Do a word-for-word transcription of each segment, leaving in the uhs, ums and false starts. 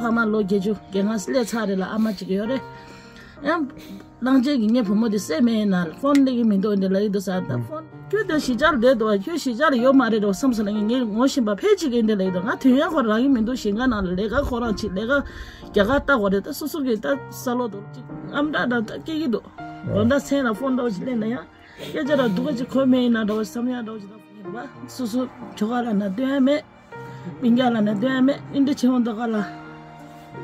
ཕ་མ་ལོ་བརྒྱད་ཅུ་བརྒྱད་ལྔ་སླེབས་ཚར་རེད་ལ། ཨ་མ་གཅིག་ཡོད་རེད། ཡང་། གླང་ཆེན་གྱིས་ངའི་བུ་མོ་དེ་བསད་མེད་ན་ཕོན་སླེབས་ཀྱི་མི་འདུག་འདི་ལབ་ཀྱི་འདུག་ཟེར། ད་ཕོན་ཁྱོད་དེ་གཞིས་ཆགས་ལ་བསྡད་འདུག་བ། ཁྱོད་གཞིས་ཆགས་ལ་ཡོད་མ་རེད་འགྲོ་བསམ་སོང་ལ། ངས་ངོ་ཤེས་པ་ཕལ་ཆེར་གྱིས་འདི་ལབ་ཀྱི་འདུག་ང་དུས་ཡུན་ཁོ་རང་ཡིན་མི་འདུག་གཞིས་ཀ་ནང་ལ་ལས་ཀ་ཁོ་རང་བྱེད། ལས་ཀ་རྒྱ་གར་ལྟ་དགོས་རེད། ད་སོ་སོ་གི་ད་ས་ལོ་དུ་ཅིག་ཨམ་ཏྲ་འདྲ་ད་སྐྱེ་གི་འདུག་དགོང་དག་མཚན་ལ་ཕོན་འདྲ་བོ་ཞིག་སླེབས་ན་ཡང་སྐད་ཆ་ར་སྡུག་ག་ཅིག་གོ་མེད་ཡིན་ན་འདྲ་བོ་བསམ་ཡ་འདྲ་བོ་ཞིག་ད་ཡིན་པ། སོ་སོ་ཇོ་ཁ་ལ་ན་སྟོན་ཡ་མེད། སྤུན་ཀྱག་ལ་ན་སྟོན་ཡ་མེད། ཨིན་འདྲ་བྱེད་འོང་ད་ག་ལ།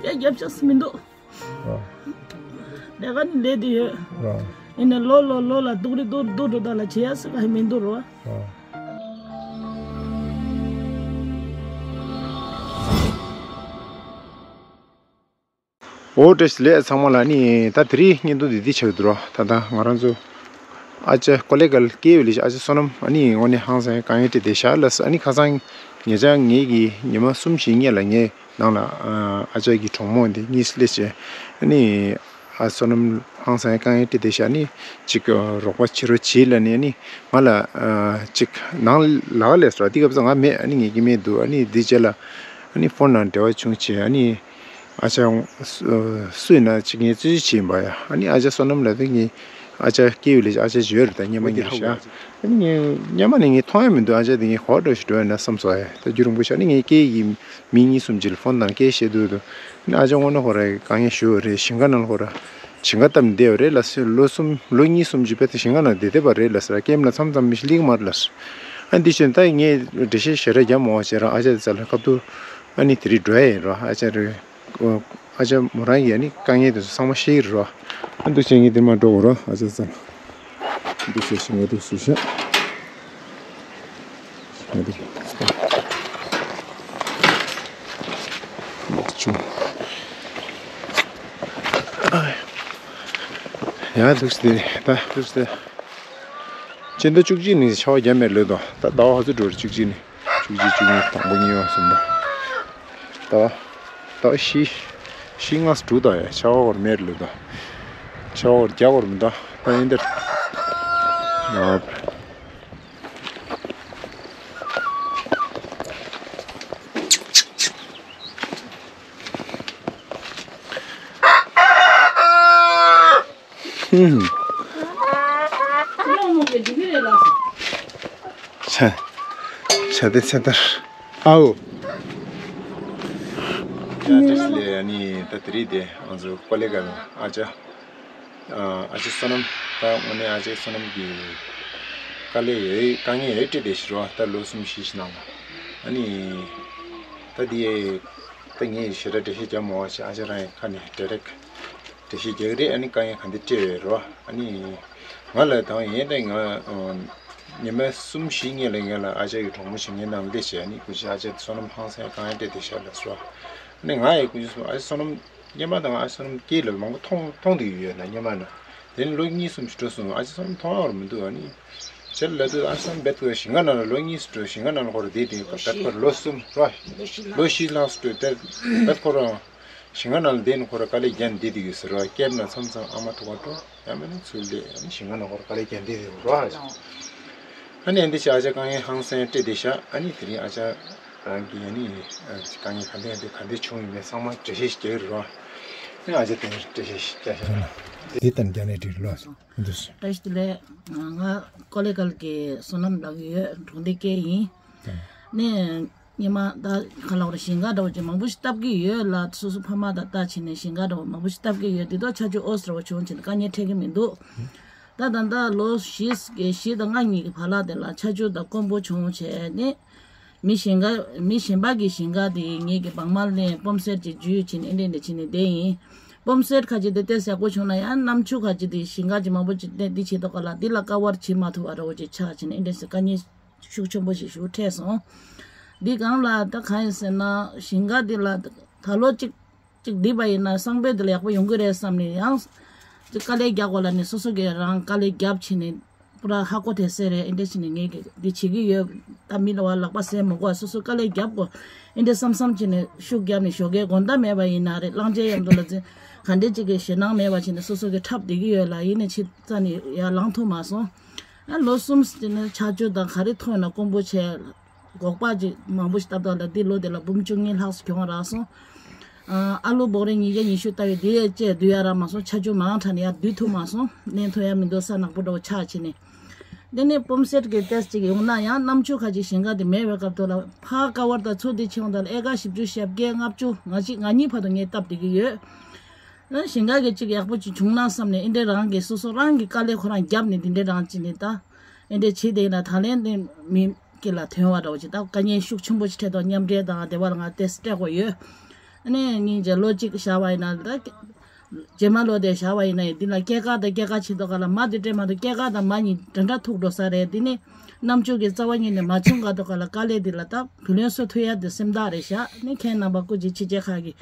སྐད་རྒྱབ་ཆགས་སུ་མི་འདུག་ཨ། ལས་ཀ་ནི་ལས་དེ་ཡོད། ཨ། ཡིན་ནའི་ལོ་ལོ་ལོ་ལ་སྡུག་རི་སྡུག་སྡུག་འགྲོ་ད་ལ་བྱེད་ཡ་སུ་ག་མི་འདུག་རོ། ཨ། འོ་བཀྲ་ཤིས་བདེ་ལེགས་ཚང་མ་ལ། ནི་ད་དེ་རིང་བརྙན་ཐུང་འདི་འདི་ཆགས་འདུག་རོ། ད་ད་ང་རང་ཚོ་ཨ་ཅག་ཀོ་ལེ་གལ་སྐྱེས་ཡོད་ལས་ཨ་ཅག་བསོད་ནམས་ཨ་ནི་དངོས་གནས་ཧང་སང་དཀའ་ངལ་འཕྲད་བསྡད་ཤག་ལ། ཨ་ནི་ཁ་སང་ཉེ་ཆར་ངེད་ཀྱི་ཉི་མ་གསུམ་བཞི་སྔོན་ལ་ངས་ནང་ལ་ཨ་ཅག་གི་གྲོགས་མོ་འདི་གཉིས་སླེབས་བྱས། ཨ་ནི་ཨ་བསོད་ནམས་ཧང་སང་དཀའ་ངལ་འཕྲད་བསྡད་ཤག་ཨ་ནི་ཅིག་རོགས་པ་བྱེད་རོགས་བྱེད་ལབ་ནས། ཨ་ནི་ང་ལ་ཅིག་ནང་ལ་ག་ལས་སོ། དེ་སྐབས་སུ་ང་མེད། ཨ་ནི་ངེད་ཀྱི་མེད་འདུག་ཨ་ནི་འདི་རྗེས་ལ་ཨ་ནི་ཕོན་ནང་འབྲེལ་བ་བྱུང་བྱས། ཨ་ནི་ཨ་ཅག་སུ་ཡིན་ན་ཅིག་ངས་རྩོད་གཞི་བྱས་ཡིན་པ་ཡ། ཨ་ནི་ཨ་ཅག་བསོད་ནམས་ལབ་དུས་ངས་ཨ་ཅག་སྐྱེས་ཡོད་ལས་ཨ་ཅག་ཅིག་ཡོད་རེད། ད་སྔོན་མ་ངས་ཤ། ཨ་ནི་ངས་སྔོན་མ་ནས་ངས་མཐོང་ཡ་མི་འདུག་ཨ་ཅག་དེ་ངས་ག་པར་འགྲོ་ཞིག་འགྲོ་ཡ་ན་བསམ་སོང་ཡ། ད་རྒྱུན་རིང་པོ་ཞིག་ཨ་ནི་ངས་སྐད་ཡིག་མི་གཉིས་གསུམ་ཅིག་ལ་ཕོན་དང་སྐད་བཤད་དུས་དུ། ཨ་ནི་ཨ་ཅག་དངོས་གནས་ཁོ་ར་དཀའ་ངལ་ཞེ་པོ་རེད། ཞིང་ཁ་ནང་ལ་ཁོ་ར་ཞིང་ཁ་བཏབ་ནས་བསྡད་ཡོད་རེད་ལ་ཟེར། ལོ་གསུམ་ལོ་གཉིས་གསུམ་ཅིག་བས་ད་ཞིང་ཁ་ནང་བསྡད་བསྡད་པ་རེད་ལ་ཟེར། ཀེམ་ལ་མཚམས་མཚམས་མི་ཞིག་སླེབས་ཀྱི་མ་རེད་ལ་ཟེར། ཨ་འདི་བཞིན་ད་ངས་འགྲེལ་བཤད་ཞེ་དྲག་རྒྱབ་མ་འོང་བྱས་རང་ཨ་ཅག་དེ་རྩ་ལ་སྐབས་དུ་ཨ་ནི་དེ་རིང་འགྲོ་ཡ་ཡིན་རོ། ཨ་ཅག་རེད། ཨ་ཅག་མོ་རང་གིས་ཨ་ནི་དཀའ་ངལ་དེ་ཚོ་ཚང་མ་ཤེས་ཀྱི་རེད་རོ། ཨ་འདུག་བྱས་ངས་འདིར་མར་འགྲོ་དགོས་རོ། ཨ་ཅག་རྩ་ལ་འདུག་བྱས་ཤིང་ང་འདུག་བཟོས་ཤག་ང་འདུག་ཡ་འདུག་སྟེ་ད་འདུག་སྟེ། སྤྱི་ཟླ་བཅུ་གཅིག་ནས་ཆར་པ་བརྒྱབ་མེད་ལོས་དང་། ད་ཟླ་བ་ཧ་ཚོད་འགྲོ་རེད། བཅུ་གཅིག་ནས་བཅུ་གཅིག་བཅུ་གཉིས། དང་པོ་གཉིས་པ་གསུམ་པ། ད་ད་བཞི་བཞི་ལྔ་དྲུག་དང་ཡ་ཆར་པ་བར་མེད་ལོས་དང་། ཆར་པ་བར་རྒྱག་བར་མི་འདུག་ད་ཡིན་འདིར། ཡ། ཧུམ། ཆ་ཆ་དེ་ཚེ་ཐར། ཨའོ། ཡ་བཀྲ་ཤིས་བདེ་ལེགས། ཨ་ནི་ད་དེ་རིང་དེ་ང་ཚོ་ཀོ་ལེ་གལ་ཨ་ཅག་ཨ་ཅག་བསོད་ནམས། ད་དངོས་གནས་ཨ་ཅག་བསོད་ནམས་ཀྱི་དཀའ་ལས་ཡོད། དཀའ་ངལ་ཡོད་སྤྲད་བསྡད་ཤག་རོ། ད་ལོ་གསུམ་བཞི་ཞིག་ནང་ལ། ཨ་ནི་ད་དེ་ད་ངས་ཞེ་དྲག་འགྲེལ་བཤད་རྒྱབ་མ་འོང་བྱས། ཨ་ཅག་རང་གི་ཁ་ནས་ཌའི་རེག་འགྲེལ་བཤད་རྒྱག་གི་རེད། ཨ་ནི་དཀའ་ངལ་ག་འདྲ་སྤྲད་ཡོད་རོ། ཨ་ནི་ང་ལ་དང་ཡིན་ད་ང་ཉི་མ་གསུམ་བཞི་སྔོན་ལ་ང་ལ་ཨ་ཅག་གི་གྲོགས་མོ་ཞིག་ངའི་ནང་སླེབས་བྱས། ཨ་ནི་སྐུ་མཁྱེན་ཨ་ཅག་བསོད་ནམས་ཧང་སང་དཀའ་ངལ་སྤྲད་བསྡད་ཤག་ལབ་སོང་། ཨ་ནི་ང་ཡི་སྐུ་མཁྱེན་སོང་ཨ་ཅག་བསོད་ནམས། སྔོན་མ་དང་ཨ་བསོད་ནམས་སྐྱེས་ལ་མང་པོ་མཐོང་མཐོང་བསྡད་ཡོད་ན་སྔོན་མ་ན། དེ་ནས་ལོ་གཉིས་གསུམ་ཞིག་འགྲོ་སོང་། ཨ་ཅག་བསོད་ནམས་མཐོང་ཡ་བར་མི་འདུག་ཨ་ནི་ཕྱིར་ལ་དུས་ཨ་ཅག་བསོད་ནམས་རྦད་ཁོ་ཞིང་ཁ་ནང་ལ་ལོ་གཉིས་སུ་འགྲོ། ཞིང་ཁ་ནང་ལ་ཁོ་ར་བསྡད་དེ་རྦད་ཁོ་ལོ་གསུམ་ར་ལོ་བཞི་ལྷག་སུ་འགྲོ། དེ་རྦད་ཁོ་ར་ཞིང་ཁ་ནང་ལ་བསྡད་ནས་ཁོ་ར་དཀའ་ལས་བརྒྱབ་བསྡད་དེ་ཡོད་ཟེར་བ། ཀེམ་ལ་མཚམས་མཚམས་ཨ་མ་ཐུག་ག་འགྲོ། ཡང་མིན་ན་ཚུར་སླེབས། ཨ་ནི་ཞིང་ཁ་ནང་ཁོ་ར་དཀའ་ལས་བརྒྱབ་བསྡད་དེ་ཡོད་ར། ཨ་ནི་འདི་ཕྱི་ཨ་ཅག་དཀའ་ངལ་ཧང་སང་སྤྲད་བསྡད་ཤག་ཨ་ནི་དེ་རིང་ཨ་ཅག་རང་གི་ཨ་ནི་དཀའ་ངལ་ག་འདྲ་འདི་ག་འདྲ་བྱུང་ཡོད་མེད་ཚང་མ་འགྲེལ་བཤད་རྒྱག་གི་རེད་བ། ཨ་ནི་ཨ་ཅག་དེ་ནས་འགྲེལ་བཤད་རྒྱག་ཤག་འདི་ལྟར་རྒྱག་ནས་འགྲིག་ལོ། འདི་བཀྲ་ཤིས་བདེ་ལེགས། ང་ཀོ་ལེ་གལ་གྱི་བསོད་ནམས་ལབ་ཀྱི་ཡོད། གྲོང་སྡེ་སྐད་ཡིན། ནས་སྔོན་མ་ད་ག་ལབ་རེད། ཞིང་ཁ་འདྲ་བོ་ཅིག་མང་པོ་ཞིག་བཏབ་ཀྱི་ཡོད་ལ། སོ་སོ་ཕ་མ་དང་ལྟ་བྱས་ནས་ཞིང་ཁ་འདྲ་བོ་མང་པོ་ཞིག་བཏབ་ཀྱི་ཡོད། དེ་དག་ཆར་ཆུ་ཨོ་ཙི་འདྲ་བོ་བྱུང་བྱས་ནས་དཀའ་ངལ་འཕྲད་ཀྱི་མི་འདུག་ད་ད་ལྟ་ལོ་བཞི་བཞི་དང་ལྔ་གཉིས་ཀྱི་བར་ལ་དེ་ལ་ཆར་ཆུ་དང་སྐོམ་པོ་བྱུང་བྱས་ནས། མི་གཞན་ག་མི་གཞན་པ་གི་ཞིང་ཁ་དེ་ངེད་ཀྱི་བག་མ་ལེན་སྤོམ་གསེར་གྱི་འཇུས་བྱས་ནས་ཨེ་འདྲས་འདྲས་བྱས་ནས་བསྡད་ཡིན། སྤོམ་གསེར་ཁ་ཅིག་དེ་ཏོག་ཙམ་ཡག་པོ་བྱུང་ན་ཡང་གནམ་ཆུ་ཁ་ཅིག་དེ་ཞིང་ཁ་ཅིག་མང་པོ་ཅིག་དེ་འདི་བྱེད་དོ་ག་ལ་འདི་ལ་ཀ་བར་བྱེད་མ་ཐུབ་པ་འདྲ་བོ་ཅིག་ཆགས་བྱས་ནས་ཨེ་འདྲས་སེ་དཀའ་ངལ་ཤུགས་ཆེན་པོ་ཞིག་ཞུ་འཕྲད་སོང་། འདི་གང་ལ་ད་གང་ཡིན་ཟེར་ན་ཞིང་ཁ་འདི་ལ་ད་ལོ་གཅིག་གཅིག་བསྡད་པ་ཡིན་ན་སང་ཕོད་དེ་ལ་ཡག་པོ་ཡོང་གི་རེད་བསམ་ནས་ཡང་དཀའ་ལས་རྒྱག་དགོས་ལབ་ནས་སོ་སོ་གིས་རང་དཀའ་ལས་བརྒྱབ་བྱས་ནས་པུ་ར་ཧ་གོ་དེ་སེ་རེད། ཨེ་འདྲ་བྱས་ནས་ངས་ཀྱི་འདི་བྱེད་ཀྱི་ཡོད། ད་མི་ལ་བ་ལག་པ་ཟས་མི་དགོས། སོ་སོ་དཀའ་ལས་རྒྱབ་དགོས། ཨེ་འདྲ་བསམ་བསམ་བྱས་ནས་ཤུགས་རྒྱབ་ནས་ཞོགས་ཀས་དགོང་དག་མེད་པ་ཡིན་ན་རེད། གླང་ཆེན་མཉམ་དུ་ལ་འཛིན་ག་འདྲ་ཅིག་གི་ཞེད་སྣང་མེད་པ་བྱས་ནས་སོ་སོ་གིས་འཁྲབ་བསྡད་ཀྱི་ཡོད་ལ། ཡིན་ནའི་ཕྱི་རྩ་ནས་ཡར་ལངས་ཐུབ་མ་སོང་། ཨ་ལོ་གསུམ་ཙམ་ནས་ཆར་ཆུ་དང་ག་རེ་ཐོན་ན་སྐོམ་པོ་བྱས། སྒོག་པ་ཅིག་མང་པོ་ཞིག་བཏབ་བཏབ་ལ་འདི་ལོ་དེ་ལ་འབུམ་བཅུ་གཉིས་ལྷག་ཙམ་གྱོང་རག་སོང་། ཨ་ལོ་འབོག་རེ་ཉིས་བརྒྱ་ཉི་ཤུ་ལྟ་བུའི་དེ་ཡས་བཅས་བསྡུ་ཡ་རག་མ་སོང་། ཆར་ཆུ་མང་དྲགས་ནས་ཡར་བསྡུ་ཐུབ་མ་སོང་། གནས་ཐུབ་ཡ་མི་འདུག་ས་ནག་པོ་འདྲ་བོ་ཆགས་བྱས་ནས། དེ་ནས་པམ་སེཊ་གི་ཏེས་ཅིག་ཡོང་ན་ཡང་གནམ་ཆུ་ཁ་ཅིག་ཞིང་ཁ་དེ་མེད་པའི་སྐབས་དུ་ལ་ཕར་ཀ་བར་དང་ཚུར་དེ་ཕྱིན་འོང་དུ་ལ་ཨེ་ཀ་བཞི་བཅུ་ཞེ་བརྒྱད་ལྔ་བཅུ་ང་གཅིག་ང་གཉིས་བར་དུ་ངས་བཏབ་བསྡད་ཀྱི་ཡོད། ཨ་ཞིང་ཁ་གི་ཅིག་ཡག་པོ་ཅིག་བྱུང་ན་བསམ་ནས་ཨིན་འདྲའི་རང་གི་སོ་སོ་རང་གི་དཀའ་ལས་ཁོ་རང་བརྒྱབ་ནས་དེ་འདྲའི་རང་ཅིག་ནས་ད་ཨིན་འདྲའི་བྱེད་བསྡད་ན་ད་ལན་དེ་མི་སྐྱིད་ལ་དོན་བ་འདྲ་བོ་ཅིག་ད་དཀའ་ངལ་ཤུགས་ཆེན་པོ་ཅིག་འཕྲད་དོ། མཉམ་འབྲེལ་དང་དེ་བ་ལ་ང་ཏེས་སྤྲད་དགོས་ཡོད། ཨ་ནི་སྙིང་རྗེ་ལོ་གཅིག་བཞག་པ་ཡིན་ན་ད། རྗེས་མ་ལོ་དེ་བཞག་པ་ཡིན་ན་ཡང་འདི་ལ་སྐྱེད་ཀ་དང་སྐྱེད་ཀ་བྱེད་དོ་ག་ལ་མ་དེ་སྤྲད་མ་གཏོགས་སྐྱེད་ཀ་དང་མ་གཉིས་འདྲ་འདྲ་ཐུག་འགྲོ་ས་རེད། འདི་ནི་གནམ་ཕྱུགས་ཀྱི་རྩ་བ་ཉིད་ནས་མ་བྱུང་ག་དོ་ག་ལ་དཀའ་ལས་འདི་ལ་ད་བུ་ལོན་གསོ་ཐུབ་ཡ་དེ་སེམས་ཐག་རེད་བཞག་ནི་ཁྱེད་རྣམ་པ་སྐུ་མཁྱེན་ཕྱི་རྒྱལ་ཁག་གི་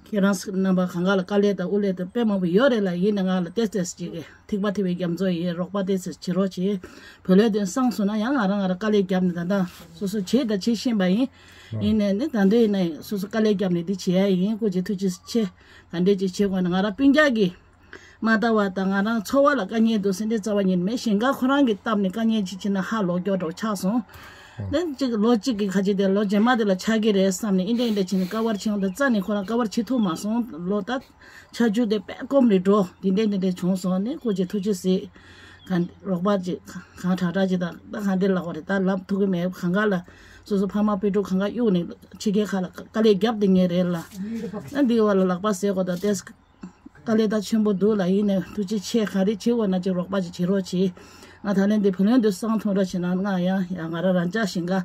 ཁྱེད་རང་རྣམ་པ་གང་ག་ལ་དཀའ་ལས་དང་དབུ་ལས་དང་དཔེ་མང་པོ་ཡོད་རེད་ལ། ཡིན་ནའི་ང་ལ་ཏེས་ཏེས་ཅིག་གི་ཐིགས་པ་ཐིགས་པའི་རྒྱ་མཚོ་ཡིན། རོགས་པ་ཏེས་ཏེས་བྱེད་རོགས་བྱེད། བུ་ལོན་དེ་སངས་སོང་ན་ཡང་ང་རང་ང་རང་དཀའ་ལས་བརྒྱབ་ནས་ད་ལྟ་སོ་སོ་བྱེད་དང་བྱེད་བཞིན་པ་ཡིན། ཡིན་ནའི་ནི་ད་འདི་ཡིན་ན་སོ་སོ་དཀའ་ལས་བརྒྱབ་ནས་འདི་བྱེད་ཡ་ཡིན། སྐུ་མཁྱེན་ཐུགས་རྗེ་ཆེ། ག་འདྲས་ཅིག་བྱེད་དགོས་ན་ང་རང་སྤུན་ཀྱག་གིས་མ་ལྟ་བ་དང་ང་རང་འཚོ་བ་ལ་དཀའ་ངལ་འདུག་ཟེར་འདྲའི་རྩ་བ་ཉིད་མེད། ཞིང་ཁ་ཁོ་རང་གིས་བཏབ་ནས་དཀའ་ངལ་ཅིག་བྱེད་ན་ཧ་ལོག་སྐྱོ་འདྲ་བོ་ཆགས་སོང་། དེ་གཅིག་ལོ་གཅིག་གི་ཁ་ཅིག་དེ་ལོ་རྗེས་མ་དེ་ལ་ཆགས་ཀྱི་རེད་བསམ་ནས་ཨིན་འདྲ་ཨིན་འདྲ་བྱས་ནས་ཀ་བར་བྱས་ཡོང་དུས་རྩ་ནས་ཁོ་རང་ཀ་བར་བྱེད་ཐུབ་མ་སོང་། ལོ་ད་ཆར་ཆུ་དེ་དཔེ་སྐོམ་རེ་འགྲོ་འདི་འདྲས་འདི་འདྲས་བྱུང་སོང་ནས་སྐུ་མཁྱེན་ཐུགས་རྗེ་གཟིགས། གང་རོགས་པ་ཅིག་གང་དྲག་དྲག་ཅིག་དང་ད་གང་འདྲས་ལབ་དགོས་རེད། ད་ལབ་ཐུབ་ཀྱི་མེད། གང་ག་ལ་སོ་སོ་ཕ་མ་དཔེ་ཕྲུག་གང་ག་གཡུག་ནས་ཕྱི་རྒྱལ་ཁག་ལ་དཀའ་ལས་བརྒྱབ་བསྡད་མཁན་རེད་ལ། ཨ་འདི་བ་ལ་ལག་པ་བཟེད་དགོས་དང་ཏེས། དཀའ་ལས་ད་ཆེན་པོ་འདུག་ལ། ཡིན་ནའི་ཐུགས་རྗེ་ཆེ། ག་རེ་བྱེད་དགོས་ན་ཅིག་རོགས་པ་ཅིག་བྱེད་རོགས་བྱེད། ང་ད་ལན་འདི་བུ་ལོན་འདི་སང་ཐོང་རོགས་བྱེད་ན་ང་ཡང་ཡང་ང་རང་རང་ཅག་ཞིང་ཁ་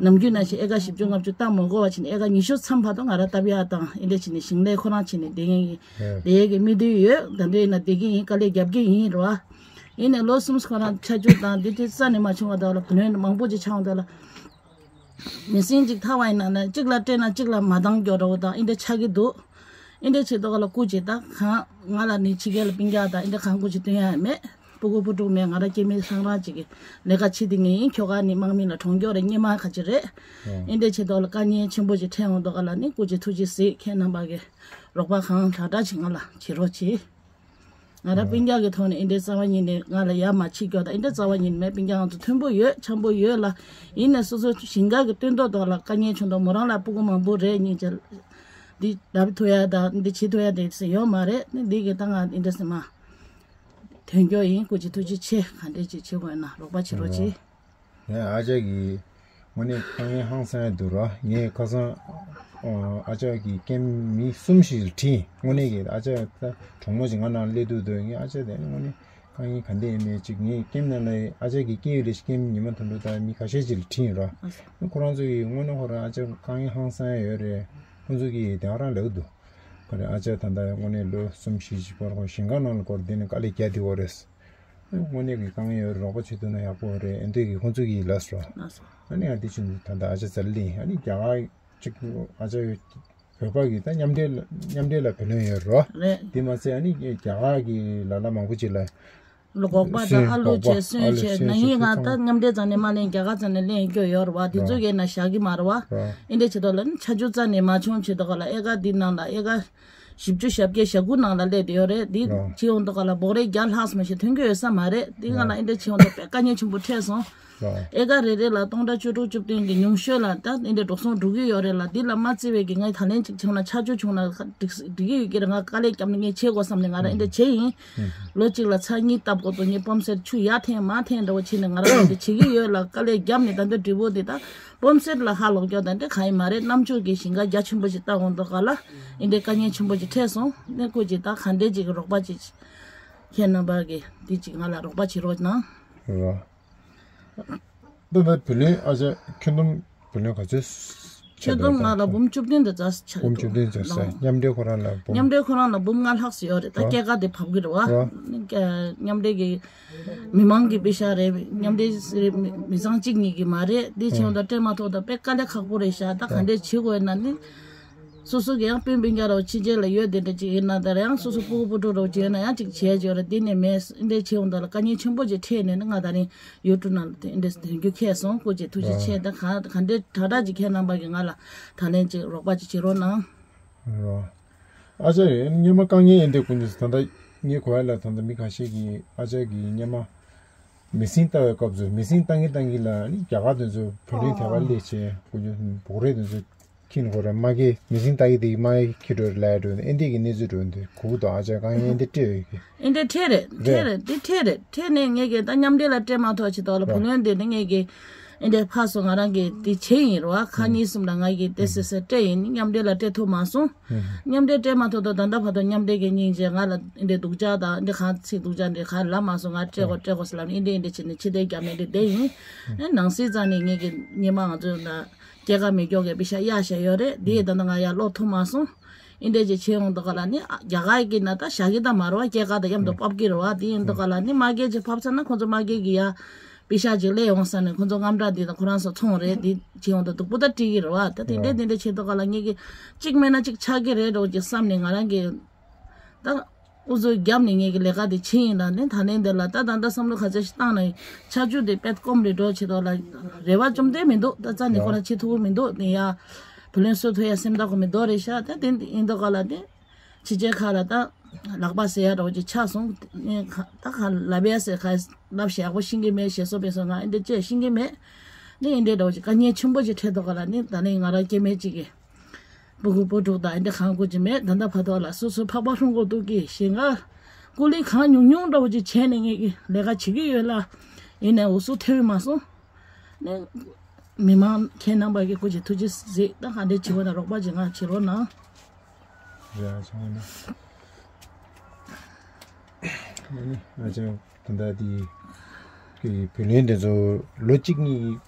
ནམ་རྒྱུན་ནང་བཞིན་ཨེ་ཀ་བཞི་བཅུ་ལྔ་བཅུ་བཏང་མ་དགོས་པ་བྱས་ནས་ཨེ་ཀ་ཉི་ཤུ་མཚམས་བར་དུ་ང་རང་བཏབ་ཡག་དང་ཨེ་འདྲ་བྱས་ནས་ཞིང་ལས་ཁོ་རང་བྱས་ནས་བསྡད་མཁན་ཡིན། བསྡད་ཡས་ཀྱི་དམིགས་ཡུལ་ཡོད། ད་འདོད་ཡིན་ན་བསྡད་ཀྱི་ཡིན། དཀའ་ལས་རྒྱབ་ཀྱི་ཡིན་རོ། ཡིན་ནའི་ལོ་གསུམ་ཁོ་རང་ཆར་ཆུ་དང་འདི་དེ་རྩ་ནས་མ་བྱུང་བ་དག་ལ་བུ་ལོན་མང་པོ་ཅིག་ཆགས་འོང་དག་ལ། མི་སེང་ཅིག་ཐར་བ་ཡིན་ན་ན་གཅིག་ལ་སྤྲད་ན་གཅིག་ལ་མ་འདང་སྐྱོ་འདྲ་བོ་དང་ཨིན་འདྲ་ཆགས་ཀྱི་འདུག་ཨིན་འདྲ་བྱེད་དོ་ག་ལ་སྐུ་མཁྱེན་ད་གང་ང་ལ་ནི་ཕྱི་རྒྱལ་ལ་སྤུན་ཀྱག་དང་ཨིན་འདྲ་གང་སྐུ་མཁྱེན་སྟོན་ཡ་ཡང་མེད། སྤུ་གུ་སྤུ་ཕྲུག་མེད། ང་རང་སྐྱེ་དམན་ལྷང་རང་ཅིག་གི་ལས་ཀ་བྱེད་དེ་ངས་ཡིན། ཁྱོ་ག་ནི་དམག་མི་ལ་གྲོངས་སྐྱོ་རེད། སྙེ་མ་ཁ་ཅིག་རེད། ཨིན་འདྲ་བྱེད་དོ་ག་ལ་དཀའ་ངལ་ཆེན་པོ་ཅིག་འཕྲད་འོང་དོ་ག་ལ་ནི་སྐུ་མཁྱེན་ཐུགས་རྗེ་གཟིགས། ཁྱེད་རྣམ་པ་གི་རོགས་པ་གང་དྲག་དྲག་ཅིག་ང་ལ་བྱེད་རོགས་གྱིས། ང་རང་སྤུན་ཀྱག་གི་ཐོག་ནས་ཨིན་འདྲའི་རྩ་བ་ཉིད་ནས་ང་ལ་ཡ་མ་བྱེད་སྐྱོ་དང་ཨིན་འདྲའི་རྩ་བ་ཉིད་མེད། སྤུན་ཀྱག་ང་ཚོ་མཐུན་པོ་ཡོད། འཆམ་པོ་ཡོད་ལ། ཡིན་ནའི་སོ་སོ་ཞིང་ཁ་གི་སྟོན་ཐོག་ཐོག་ལ་དཀའ་ངལ་བྱུང་དང་མོ་རང་ལ་སྤུ་གུ་མང་པོ་རེད། སྙིང་རྗེ། འདི་ལབ་ཐུབ་ཡ་དང་འདི་བྱེད་ཐུབ་ཡ་དེ་ཡོད་མ་རེད། ནི་འདི་གི་ད་ང་ཨིན་འདྲ་སེ་མ་དོན་སྐྱོ་ཡིན། སྐུ་མཁྱེན་ཐུགས་རྗེ་ཆེ། ག་འདྲས་ཅིག་བྱེད་དགོས་ན་རོགས་པ་བྱེད་རོགས་གྱིས། ངས་ཨ་ཅག་གི་དངོས་གནས་དཀའ་ངལ་ཧང་སང་ཡ་འདུག་ར། ངས་ཁ་སང་ཨ་ཅག་གི་རྐྱེན་མི་གསུམ་ཞིག་ལ་དྲིས། དངོས་གནས་ཀྱི་ཨ་ཅག་ད་གྲོགས་མོ་ཞིག་ང་ནང་སླེབས་འདུག་འདུག་ངས་ཨ་ཅག་དེ་དངོས་གནས་དཀའ་ངལ་ག་འདྲ་ཡིན་མེད་ཅིག་ངས་རྐྱེན་ནང་ལ་ཨ་ཅག་གི་རྐྱེན་ཡོད་རེད། རྐྱེན་ཉི་མ་དོན་གྲུབ་དང་མི་ཁ་ཤས་ཅིག་ལ་དྲིས་ཡིན་ར། ཁོ་རང་ཚོ་གིས་དངོས་གནས་ཁོ་རང་ཨ་ཅག་དཀའ་ངལ་ཧང་སང་ཡ་ཡོད་རེད། ཁོ་ཚོ་གིས་དེ་ག་རང་ལབ་འདུག་ཁོ་རེ་ཨ་ཅག་ད་ལྟ་དངོས་གནས་ལོ་གསུམ་བཞི་ཅིག་བར་ཁོ་ཞིང་ཁ་ནང་ལ་སྐོར་དེ་ནས་དཀའ་ལས་རྒྱག་བསྡད་ཡོད་རེད། དངོས་གནས་ཀྱི་དཀའ་ངལ་ཡོད་རེད། རོགས་པ་བྱེད་ཐུབ་ན་ཡག་པོ་རེད། ཨེ་འདྲས་ཀྱི་ཁོང་ཚོ་གིས་ལབ་སོང་། ལགས་སོ། ཨ་ནི་ཡང་དེ་བཞིན་དུ་ད་ལྟ་ཨ་ཅག་ཙར་ལིང་ཨ་ནི་རྒྱ་གར་གཅིག་ཨ་ཅག་ཡོད། བོད་པ་གི་ད་མཉམ་འབྲེལ་མཉམ་འབྲེལ་ལ་བུ་ལོན་ཡོད་རོ། རེད། དེ་མ་ཚད་ཨ་ནི་རྒྱ་གར་གྱི་ལ་ལ་མང་པོ་ཅིག་ལ་ལོ་འགོག་པ་དང་ཨ་ལུ་བྱས་སོན་བྱས་ན་ཡིན། ང་ད་མཉམ་འབྲེལ་རྩ་ནས་མ་ལེན། རྒྱ་གར་རྩ་ནས་ལེན་རྒྱུ་ཡོད་རེད་བ། དེ་ཚོ་གས་ན་བཞག་གི་མ་རེད་བ། ཨེ་འདྲས་བྱེད་དོ་ལ་ནི་ཆར་ཆུ་རྩ་ནས་མ་བྱུང་བྱེད་དོ་ག་ལ་ཨེ་ཀ་འདི་ནང་ལ་ཨེ་ཀ་བཞི་བཅུ་ཞེ་བརྒྱད་ཞེ་དགུ་ནང་ལ་སླེབས་བསྡད་ཡོད་རེད། འདི་ཨ་བྱེད་ཡོང་དོ་ག་ལ་འབོག་རེ་བརྒྱ་ལྷག་ཙམ་ཞིག་ཐོན་གྱི་ཡོད་ས་མ་རེད། འདི་ང་ལ་ཨེ་འདྲས་བྱེད་ཡོང་དོ་དཔེ་དཀའ་ངལ་ཆེན་པོ་འཕྲད་སོང་། ཨེ་ཀ་རེ་རེ་ལ་སྟོང་ཕྲག་བཅུ་དྲུག་བཅུ་བདུན་གྱི་ཉུང་ཤོས་ལ་ད་ཨེ་འདྲས་འགྲོ་སོང་འགྲོ་གི་ཡོད་རེད་ལ། འདི་ལ་མ་བརྩི་བའི་གི་ངས་ད་ལན་ཅིག་བྱུང་ན་ཆར་ཆུ་བྱུང་ན་འགྲིག་འགྲིག་གི་ཡོད་ཀྱི་རེད། ང་དཀའ་ལས་བརྒྱབ་ནས་ངས་བྱེད་དགོས་བསམ་ནས་ང་རང་ཨེ་འདྲས་བྱས་ཡིན། ལོ་གཅིག་ལ་ཚར་གཉིས་བཏབ་དགོས་འདུག་ངས་པམ་སེཊ་ཆུ་ཡར་འཐེན་མར་འཐེན་འདྲ་བོ་བྱས་ནས་ང་རང་ཨེ་འདྲས་བྱེད་ཀྱི་ཡོད་ལ། དཀའ་ལས་བརྒྱབ་ནས་ད་འདི་འབྲས་བུ་འདི་ད་པམ་སེཊ་ལ་ཧ་ལོག་རྒྱུ་དང་འདི་གང་ཡིན་མ་རེད། གནམ་ཕྱོགས་ཀྱི་ཞིང་ཁ་རྒྱ་ཆེན་པོ་ཞིག་བཏབ་འོང་དོ་ག་ལ་ཨེ་འདྲས་དཀའ་ངལ་ཆེན་པོ་ཞིག་འཕྲད་སོང་། ནས་ཁོ་ཅིག་ད་ག་འདྲས་ཅིག་རོགས་པ་ཅིག་ཁྱེད་རྣམ་པ་གིས་འདི་ཅིག་ང་ལ་རོགས་པ་བྱེད་རོགས་གནང་། རོགས། ད་ལྟ་བུ་ལོན་ཨ་ཅག་ཁྱོན་བསྡོམས་བུ་ལོན་ག་ཚོད་ཆགས་ཁྱོན་བསྡོམས་འདུག་ང་ལ་འབུམ་བཅུ་བདུན་དང་ཙམ་ཆགས་འབུམ་བཅུ་བདུན་ཙམ་ཟེར། མཉམ་འབྲེལ་ཁོ་རང་ལ་འབུམ། མཉམ་འབྲེལ་ཁོ་རང་ལ་འབུམ་ལྔ་ལྷག་ཙམ་ཡོད་རེད། ད་རོ། སྐྱེད་ཀ་དེ་བབས་ཀྱི་རེད་བ། རོ། མཉམ་འབྲེལ་གྱི་མི་མང་གི་པེ་ཤ་རེད། མཉམ་འབྲེལ་རེད། མི་མི་ཚང་གཅིག་གཉིས་ཀྱི་མ་རེད། འདི་བྱས་ཡོང་དུས་སྤྲད་མ་ཐུབ་དུས་དཔེ་དཀའ་ལས་ཁག་པོ་རེད་ཤག་ད་ག་འདྲས་བྱེད་དགོས་ན་ནི། སོ་སོ་གི་ཡང་སྤུན་སྤུན་ཀྱག་རོ་ཕྱི་རྒྱལ་ལ་ཡོད་དེ་འདྲ་ཅིག་ཡིན་ན་ད་ཡང་སོ་སོ་སྤུ་གུ་སྤུ་གྲོགས་རོ་ཅིག་ཡོད་ན་ཡང་ཅིག་བྱས་ཅིག་ཡོད་རེད། འདི་ནས་མེད་འདི་བྱས་ཡོང་དུས་ལ་དཀའ་ངལ་ཆེན་པོ་ཅིག་འཕྲད་ནས་ནི་ང་ད་རིང་ཡུ་ཊུབ་ནང་ལ་དེ་འདྲས་དོན་རྒྱུ་ཁེལ་སོང་། སྐུ་མཁྱེན་ཐུགས་རྗེ་ཆེ། ད་ག་ག་འདྲས་དྲག་དྲག་ཅིག་ཁྱེད་རྣམ་པ་གིས་ང་ལ་ད་ལན་ཅིག་རོགས་པ་ཅིག་བྱེད་རོགས་གནང་། རོ། ཨ་ཅག་ཡོད་སྙེ་མ་དཀའ་ངལ་ཡིན་དེ་ཀུན་ཏུ་ད་ལྟ་ངའི་གོ་ཡ་ལ་ད་ལྟ་མི་ཁ་ཤས་ཀྱིས་ཨ་ཅག་གིས་སྙེ་མ་མེ་ཤིན་བཏབ་པའི་སྐབས་སུ་མེ་ཤིན་བཏང་གིན་བཏང་གིན་ལ་ནི་རྒྱ་གར་དེ་ཚོ་བུ་ལོན་དེ་ག་སླེབས་བྱས་ཀུན་ཏུ་འབོག་རས་དེ་ཚོ་ ཁྱི་ནི་ཁོ་ར་མ་གི་མི་སྲིང་ཏ་གི་དེ་མ་གི་ཁྱི་འགྲོ་ལ་འགྲོ་ཨེ་འདི་གི་གནས་ཚུལ་འགྲོ་འདི་གུ་དོ་ཨ་ཅག་གང་ཡིན་འདི་སྤྲད་ཡོད་གི། ཨེ་འདི་ཁྲེ་རེད་ཁྲེ་རེད་འདི་ཁྲེ་རེད་ཁྲེ་ནས་ངས་གི་ད་མཉམ་འབྲེལ་ལ་སྤྲད་མ་ཐོག་ཆེ་ཐོག་ལ་བུ་ལོན་དེ་ནི་ངས་གི་ཨེ་འདི་ཕ་སོ་ང་རང་གི་དེ་བྱེད་ཡིན་རོ་ཨ་ཁ་གཉིས་གསུམ་ལ་ང་གི་དེ་སེ་སེ་སྤྲད་ཡིན་མཉམ་འབྲེལ་ལ་སྤྲད་ཐུབ་མ་སོང་། མཉམ་འབྲེལ་སྤྲད་མ་ཐུབ་ཐོག་ད་ལྟ་བར་དུ་མཉམ་འབྲེལ་གི་སྙིང་རྗེ་ང་ལ་ཨེ་འདི་སྡུག་ཅག་དང་ཨེ་འདི་གང་ཚིག་སྡུག་ཅག་འདི་ག་ལ་མ་སོང་ང་སྤྲད་གོ་སྤྲད་གོ་ཟེར་ལབ་ནི་ཨེ་འདི་ཨེ་འདི་བྱེད་ནི་ཕྱི་དེ་རྒྱ་མེད་འདི་བསྡད་ཡིན། ཨེ་ནང་སྲིད་རྩ་ནས་ངས་གི་ཉི་མ་ང་ཚོ་ན། སྐྱེད་ཀ་མེད་མགྱོགས་ཀྱི་པི་ཤ་གཡར་བཞག་ཡོད་རེད་དེ་ཡི་ད་ལྟ་ང་ཡར་ལོག་ཐུབ་མ་སོང་། ཨིན་འདྲས་ཅིག་བྱེད་ཡོང་དུས་ག་ལ་ནི་རྒྱ་གར་གྱི་ན་ད་བཞག་གི་ད་མ་རོ་བ་སྐྱེད་ཀ་ད་མཉམ་དུ་ཕབ་ཀྱི་རོ་བ་དེ་ཡིན་དུས་ག་ལ་ནི་མ་སྐྱེད་ཅིག་ཕབ་ཚར་ན་ཁོང་ཚོ་མ་སྐྱེད་ཀྱི་ཡ་པི་ཤ་ཅིག་སླེབས་ཡོང་ས་ནས་ཁོང་ཚོ་དངངས་སྐྲག་འདི་དང་ཁོ་རང་ཚོ་ཚོང་རེད་འདི་བྱེད་ཡོང་དུས་སྡུག་པོ་ད་སྤྲད་ཀྱི་རོ་བ་ད་དེ་འདྲས་དེ་འདྲས་བྱེད་དུས་ག་ལ་ངེད་ཀྱི་གཅིག་མེད་ན་གཅིག་ཆགས་ཀྱི་རེད་འགྲོ་ཅིག་བསམ་ནས་ང་རང་གི་ད། ཨུ་ཚུགས་བརྒྱབ་ནས་ངེད་ཀྱི་ལས་ཀ་དེ་བྱེད་ཡིན་ལ་ནི་ད་ལན་འདི་ལ་ད་ད་ལྟ་བསམ་བློ་ག་ཚོད་ཞིག་བཏང་ན་ཡིན་ཆར་ཆུ་དེ་དཔེ་སྐོམ་རེ་འགྲོ་བྱེད་དོ་ལ་རེ་བ་བཅོམ་ལྡན་མི་འདུག་ད་རྩ་ནས་ཁོ་རང་བྱེད་ཐུབ་ཀྱི་མི་འདུག་ནི་ཡ་བུ་ལོན་གསོ་ཐུབ་ཡ་སེམས་ཐག་གོ་མི་འདུག་རེད་ཤག་ད་དེ་ཡིན་དོ་ག་ལ་དེ་ཕྱི་རྒྱལ་ཁག་ལ་ད་ལག་པ་ཟེར་ཡ་འདྲ་བོ་ཅིག་ཆགས་སོང་ནི་ད་ག་ལབ་ཡ་ཟེར་ག་ལབ་ཞེ་ཡག་པོ་ཤེས་ཀྱི་མེད་ཞེ་སོ་བེ་སོ་ང་ཨེ་འདྲ་བཅས་ཤེས་ཀྱི་མེད་ནི་ཨེ་འདྲ་འདྲ་བོ་ཅིག་དཀའ་ངལ་ཆེན་པོ་ཅིག་འཕྲད་དོ་ག་ལ་ནི་ད་ནི་ང་རང་སྐྱེ་དམན་ཅིག་གི་སྤུ་གུ་སྤུ་ཕྲུག་དང་འདི་གང་དགོས་ཀྱི་མེད་ད་ལྟ་བར་དུ་ལ་སོ་སོའི་ཕག་པ་ཧྲུང་གོ་འདུག་གི་ཞེ་ང་ཀུ་ལི་གང་ཉུང་ཉུང་འདྲ་བོ་ཅིག་བྱས་ནས་ངེད་ཀྱི་ལས་ཀ་བྱེད་ཀྱི་ཡོད་ལ་ཡིན་ནའི་འུ་སུ་ཐེ་བའི་མ་སོང་ནས་མི་མང་ཁྱེད་རྣམ་པ་གི་སྐུ་མཁྱེན་ཐུགས་རྗེ་གཟིགས་ད་ག་འདྲས་བྱེད་དགོས་ན་རོགས་པ་ཅིག་ང་བྱེད་རོགས་གནང་། རེད་ཨ་ཅག་ཨ་ནི་ཨ་ཅག་ད་ལྟ་དེ་གི་བུ་ལོན་དེ་ཚོ་ལོ་གཅིག་གཉིས་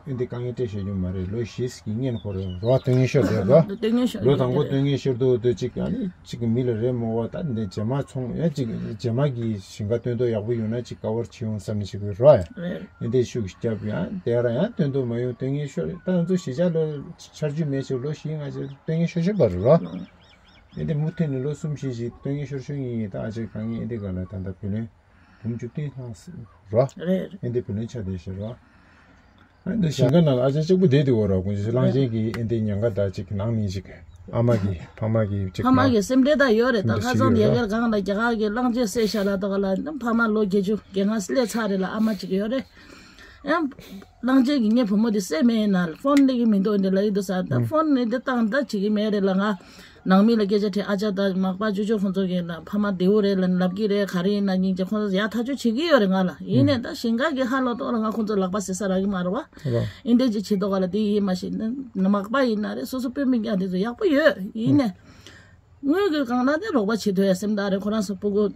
ཨེ་འདི་དཀའ་ངལ་སྤྲད་ཤེས་རྒྱུ་མ་རེད། ལོ་བཞི་ཟིག་གི་སྔོན་ཁོ་རེ་རོ་བ་སྟོན་ངན་ཤོར་དེ་རོ། སྟོན་ངན་ཤོར་ལོ་དང་པོ་སྟོན་ངན་ཤོར་དུས་དུས་གཅིག་ཨ་ནི་གཅིག་གི་མི་ལ་རེ་མོ་བ་ད་འདི་རྗེས་མ་ཚོང་ཡ་གཅིག་རྗེས་མ་གི་ཞིང་ཁ་སྟོན་ཐོག་ཡག་པོ་ཡོང་ན་གཅིག་ཀ་བར་བྱེད་ཡོང་བསམ་ནས་བྱེད་དགོས་རོ་ཡ། ཨེ་འདི་ཤུགས་རྒྱབ་ཡང་དེ་ར་ཡང་སྟོན་ཐོག་མ་ཡོང་སྟོན་ངན་ཤོར་ད་ང་ཚོ་གཞིས་ཆགས་ལ་ཆར་ཆུ་མེད་ཆེ་ལོ་བཞི་ལྔ་ཆེ་སྟོན་ངན་ཤོར་ཤོར་བ་རེད་རོ། ཨེ་འདི་མུ་མཐུད་ནས་ལོ་གསུམ་བཞི་ཞིག་སྟོན་ངན་ཤོར་ཤོར་ཡིན་ཡིན་ད་ཨ་ཅག་གང་ཡིན་ཨེ་འདི་ག་ལ་ད་ལྟ་བུ་ལོན། འབུམ་བཅུ་བདུན་ལྷག་རོ། རེད་རེད། ཨེ་འདི་བུ་ལོན་ཆ་དེ་ཞེས་རོ། ཨེ་འདི་ཞིང་ཁ་ནང་ལ་ཨ་ཅག་གཅིག་པུ་བསྡད་དེ་འོ་རོ་ཀུན་ཞིག་གླང་ཆེན་གྱི་ཨེ་འདི་ཉང་ཁ་དག་ཅིག་ནང་ནས་ཅིག་ཨ་མ་གི་ཕ་མ་གི་ཅིག་ཕ་མ་གི་སེམས་ཁྲལ་དག་ཡོད་རེད་ད་ཁ་སང་དེ་ཡར་སྒང་ལ་རྒྱ་གར་གྱི་གླང་ཆེན་བསད་ཤག་ལ་ད་ག་ལ་ཕ་མ་ལོ་བརྒྱད་ཅུ་བརྒྱད་ལྔ་སླེབས་ཚར་རེད་ལ་ཨ་མ་ཅིག་ཡོད་རེད། ཡང་གླང་ཆེན་གྱི་ངའི་བུ་མོ་དེ་བསད་མེད་ཡིན་ན་ཕོན་སླེབས་ཀྱི་མི་འདུག་འདི་ལ་ཡིན་འདུག་ས་ད་ཕོན་ནི་འདི་བཏང་ད་བྱེད་ཀྱི་མེད་རེད་ལ་ང་། ནང་མི་ལ་སྐད་ཆ་དྲིས་ཨ་ཅག་དང་མག་པ་ཅོ་ཅོ་ཁོང་ཚོ་གིས་ལ་ཕ་མ་བདེ་བོ་རེད་ལ་ལབ་ཀྱི་རེད་ག་རེ་ཡིན་ན་སྙིང་རྗེ་ཁོང་ཚོ་ཡག་ཐག་ཆོད་བྱེད་ཀྱི་ཡོད་རེད་ང་ལ་ཡིན་ནས་ད་ཞིང་ཁ་གི་ཧ་ལོ་ཏོག་ལ་ང་ཁོང་ཚོ་ལག་པ་ཟེར་ས་རག་གི་མ་རེད་བ། ཡིན་འདྲས་ཅིག་བྱེད་དོ་ག་ལ་དེ་ཡིན་མ་ཤེས་ན་མག་པ་ཡིན་ན་རེད་སོ་སོ་སྤུན་སྤུན་ཀྱག་དེ་ཚོ་ཡག་པོ་ཡོད་ཡིན་ནས། དངུལ་གི་སྒང་ལ་དེ་རོགས་པ་བྱེད་ཐུབ་ཡ་སེམས་ཐག་རེད་ཁོ་རང་ཚོ་སྤུ་གུ།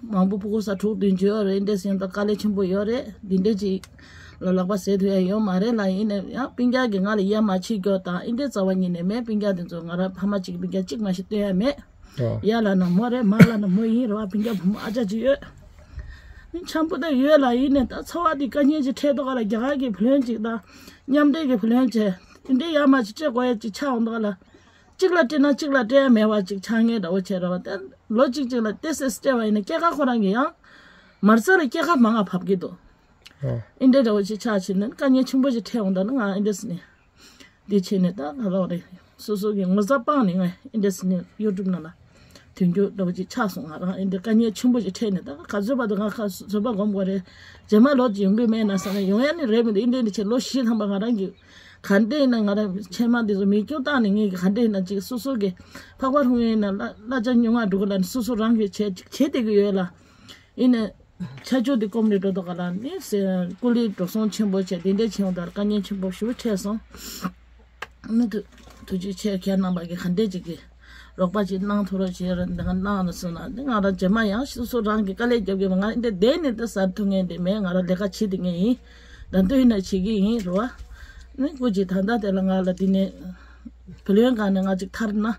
མང་པོ་སྤུ་གུ་ས་དྲུག་བདུན་ཅུ་ཡོད་རེད་འདྲས་ཟེར་ད་དཀའ་ལས་ཆེན་པོ་ཡོད་རེད་འདི་འདྲས་ཅིག་ལ་ལག་པ་ཟེར་ཐུབ་ཡ་ཡོད་མ་རེད་ལ་ཡིན་ནས་ཡང་སྤུན་ཀྱག་གིས་ང་ལ་ཡ་མ་བྱེད་རྒྱོ་དང་ཨིན་འདྲས་རྩ་བ་ཉིད་ནས་མེད་སྤུན་ཀྱག་དེ་ཚོ་ང་རང་ཕ་མ་གཅིག་སྤུན་ཀྱག་གཅིག་མ་ཞིག་སྟོན་ཡ་མེད། ཡ་ལ་ན་མོ་རེད་མ་ལ་ན་མོ་ཡིན་རེད་བ་སྤུན་ཀྱག་བུ་མོ་ཨ་ཅག་ཅིག་ཡོད། འཆམ་པོ་ད་ཡོད་ལ་ཡིན་ནས་ད་འཚོ་བ་འདི་དཀའ་ངལ་ཅིག་འཕྲད་མདོག་ལ་རྒྱ་གར་གྱི་བུ་ལོན་ཅིག་དང་མཉམ་འབྲེལ་གྱི་བུ་ལོན་བྱས་འདི་འདྲས་ཡ་མ་ཅིག་སྤྲད་དགོས་ཡ་ཅིག་ཆགས་འོང་མདོག་ལ། གཅིག་ལ་སྤྲད་ན་གཅིག་ལ་སྤྲད་ཡ་མེད་པ་ཅིག་ཆགས་ངེས་འདྲ་བོ་བྱས་རེད་བ་དེ་ལོ་གཅིག་གཅིག་ལ་ཏེ་སེ་སྤྲད་པ་ཡིན་ན་སྐྱེད་ཀ་ཁོ་རང་གི་ཡང་མར་ཚ་ལ་སྐྱེད་ཀ་མང་ང་བབས་ཀྱི་འདུག་ཨོ། ཨིན་འདྲ་འདྲ་བོ་ཅིག་ཆགས་ཕྱིན་ན་དཀའ་ངལ་ཆེན་པོ་ཅིག་འཕྲད་འོང་ད་ནི་ང་ཨིན་འདྲ་ཟེར་ནས་འདི་བྱས་ནས་ད་ང་རང་རེད་སོ་སོ་གི་ངོ་ཚ་སྤངས་ནས་ང་ཨིན་འདྲ་ཟེར་ནས་ཡུ་ཊུབ་ནང་ལ་དོན་རྒྱུ་འདྲ་བོ་ཅིག་ཆགས་སོང་ང་རང་ཨིན་འདྲ་དཀའ་ངལ་ཆེན་པོ་ཅིག་འཕྲད་ནས་ད་ག་ཚོད་བར་དུ་ང་ཁ་བཟོད་པ་སྒོམ་དགོས་རེད་རྗེས་མ་ལོ་ཅིག་ཡོང་གི་མེད་ན་བསམ་ནས་ཡོང་ཡ་ནི་རེད་མི་འདུག་ཨིན་འདྲ་འདི་བྱས་ལོ་བཞི་ཐམ་པ་ང་རང་གི་ག་འདྲས་ཡིན་ན་ང་རང་ཆེན་མ་འདི་ཚོ་མི་སྐྱོ་བཏང་ནས་ངས་ག་འདྲས་ཡིན་ན་ཅིག་སོ་སོ་གི་ཕག་པ་ཧྲུང་ཡིན་ན་གླ་ཆ་ཉུང་ང་འགྲོ་གི་ལ་ནི་སོ་སོ་རང་གི་བྱས་ཅིག་བྱེད་བསྡད་ཀྱི་ཡོད་ལ། ཡིན་ནས་ཆ་ཆོག་འདི་སྐོམ་རེ་འགྲོ་དོ་ག་ལ་ནི་ཀུ་ལི་འགྲོ་སོང་ཆེན་པོ་བྱས་དེ་འདྲས་བྱས་ཡོང་དར་དཀའ་ངལ་ཆེན་པོ་ཞུ་འཕྲད་སོང་། མི་ཐུ་ཐུགས་རྗེ་ཆེ་ཁྱེད་རྣམ་པ་གི་ག་འདྲས་ཅིག་གི་རོགས་པ་ཅིག་གནང་ཐུབ་རོགས་བྱེད་རོགས་འདི་ག་གནང་ན་སོང་ན་འདི་ང་རང་རྗེས་མ་ཡང་སོ་སོ་རང་གི་དཀའ་ལས་རྒྱབ་ཀྱི་མ་ང་འདི་བསྡད་ནས་འདི་ཟ་ཐུབ་ངེས་འདི་མེད་ང་རང་ལས་ཀ་བྱེད་དེ་ངེས་ཡིན། ད་འདོད་ཡིན་ན་བྱེད་ཀྱི་ཡིན་རོ་བ། ནི་སྐུ་མཁྱེན་ད་ལྟ་དེ་ལ་ང་ལ་འདི་ནས་བུ་ལོན་སྒང་ནས་ང་ཅིག་ཐར་ན།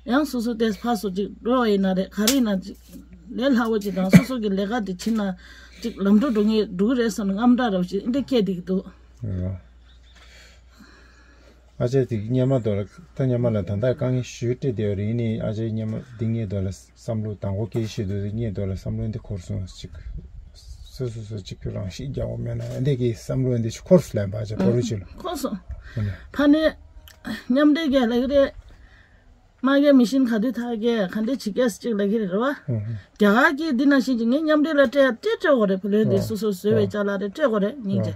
ཡང་སོ་སོ་དེ་ཕར་སོ་ཅིག་འགྲོ་བ་ཡིན་ན་རེད་ག་རེ་ཡིན་ན་ཅིག་ལས་སླ་བོ་ཅིག་དང་སོ་སོ་གི་ལས་ཀ་དེ་བྱེད་ན་ཅིག་ལམ་འགྲོ་འགྲོ་ངེས་འགྲོ་གི་རེད་བསམ་ནས་རྔམ་སྐྲག་ར་བ་ཅིག་འདི་སྐྱེས་བསྡད་ཀྱི་འདུག་ཨ་ཅག་དེ་སྙེ་མ་དོ་ལ་ད་སྙེ་མ་ལ་ད་ལྟ་དཀའ་ངལ་ཞུ་སྤྲད་བསྡད་པ་རེད་ཡིན་ནའི་ཨ་ཅག་སྙེ་མ་འདི་ངའི་དོ་ལ་བསམ་བློ་དང་པོ་སྐད་ཆ་བཤད་དུས་སྙེ་དོ་ལ་བསམ་བློ་འདི་འཁོར་སོང་ཅིག་སོ་སོ་སོ་ཅིག་རང་ཤེད་རྒྱག་པ་མེད་ན་འདི་གི་བསམ་བློ་འདི་ཅིག་འཁོར་སོང་ལབ་པ་ཅག་ཕོ་རུ་ཅིག་ལ་འཁོར་སོང་། ཕ་ནས་མཉམ་འབྲེལ་རྒྱག་ལ་གི་རེད། མ་གི་མི་ཤིན་ག་དུས་ཐག་གི་ག་འདྲས་བྱེད་ཀྱས་ཅིག་ལ་གི་རེད་བ། རྒྱ་གར་གྱི་འདི་ན་ཤིན་ཅིག་ངས་མཉམ་འབྲེལ་ལ་སྤྲད་སྤྲད་སྤྲད་དགོས་རེད་བུ་ལོན་འདི་སོ་སོ་བཟོས་པའི་ཅག་ལ་རེད་སྤྲད་དགོས་རེད་སྙིང་རྗེ།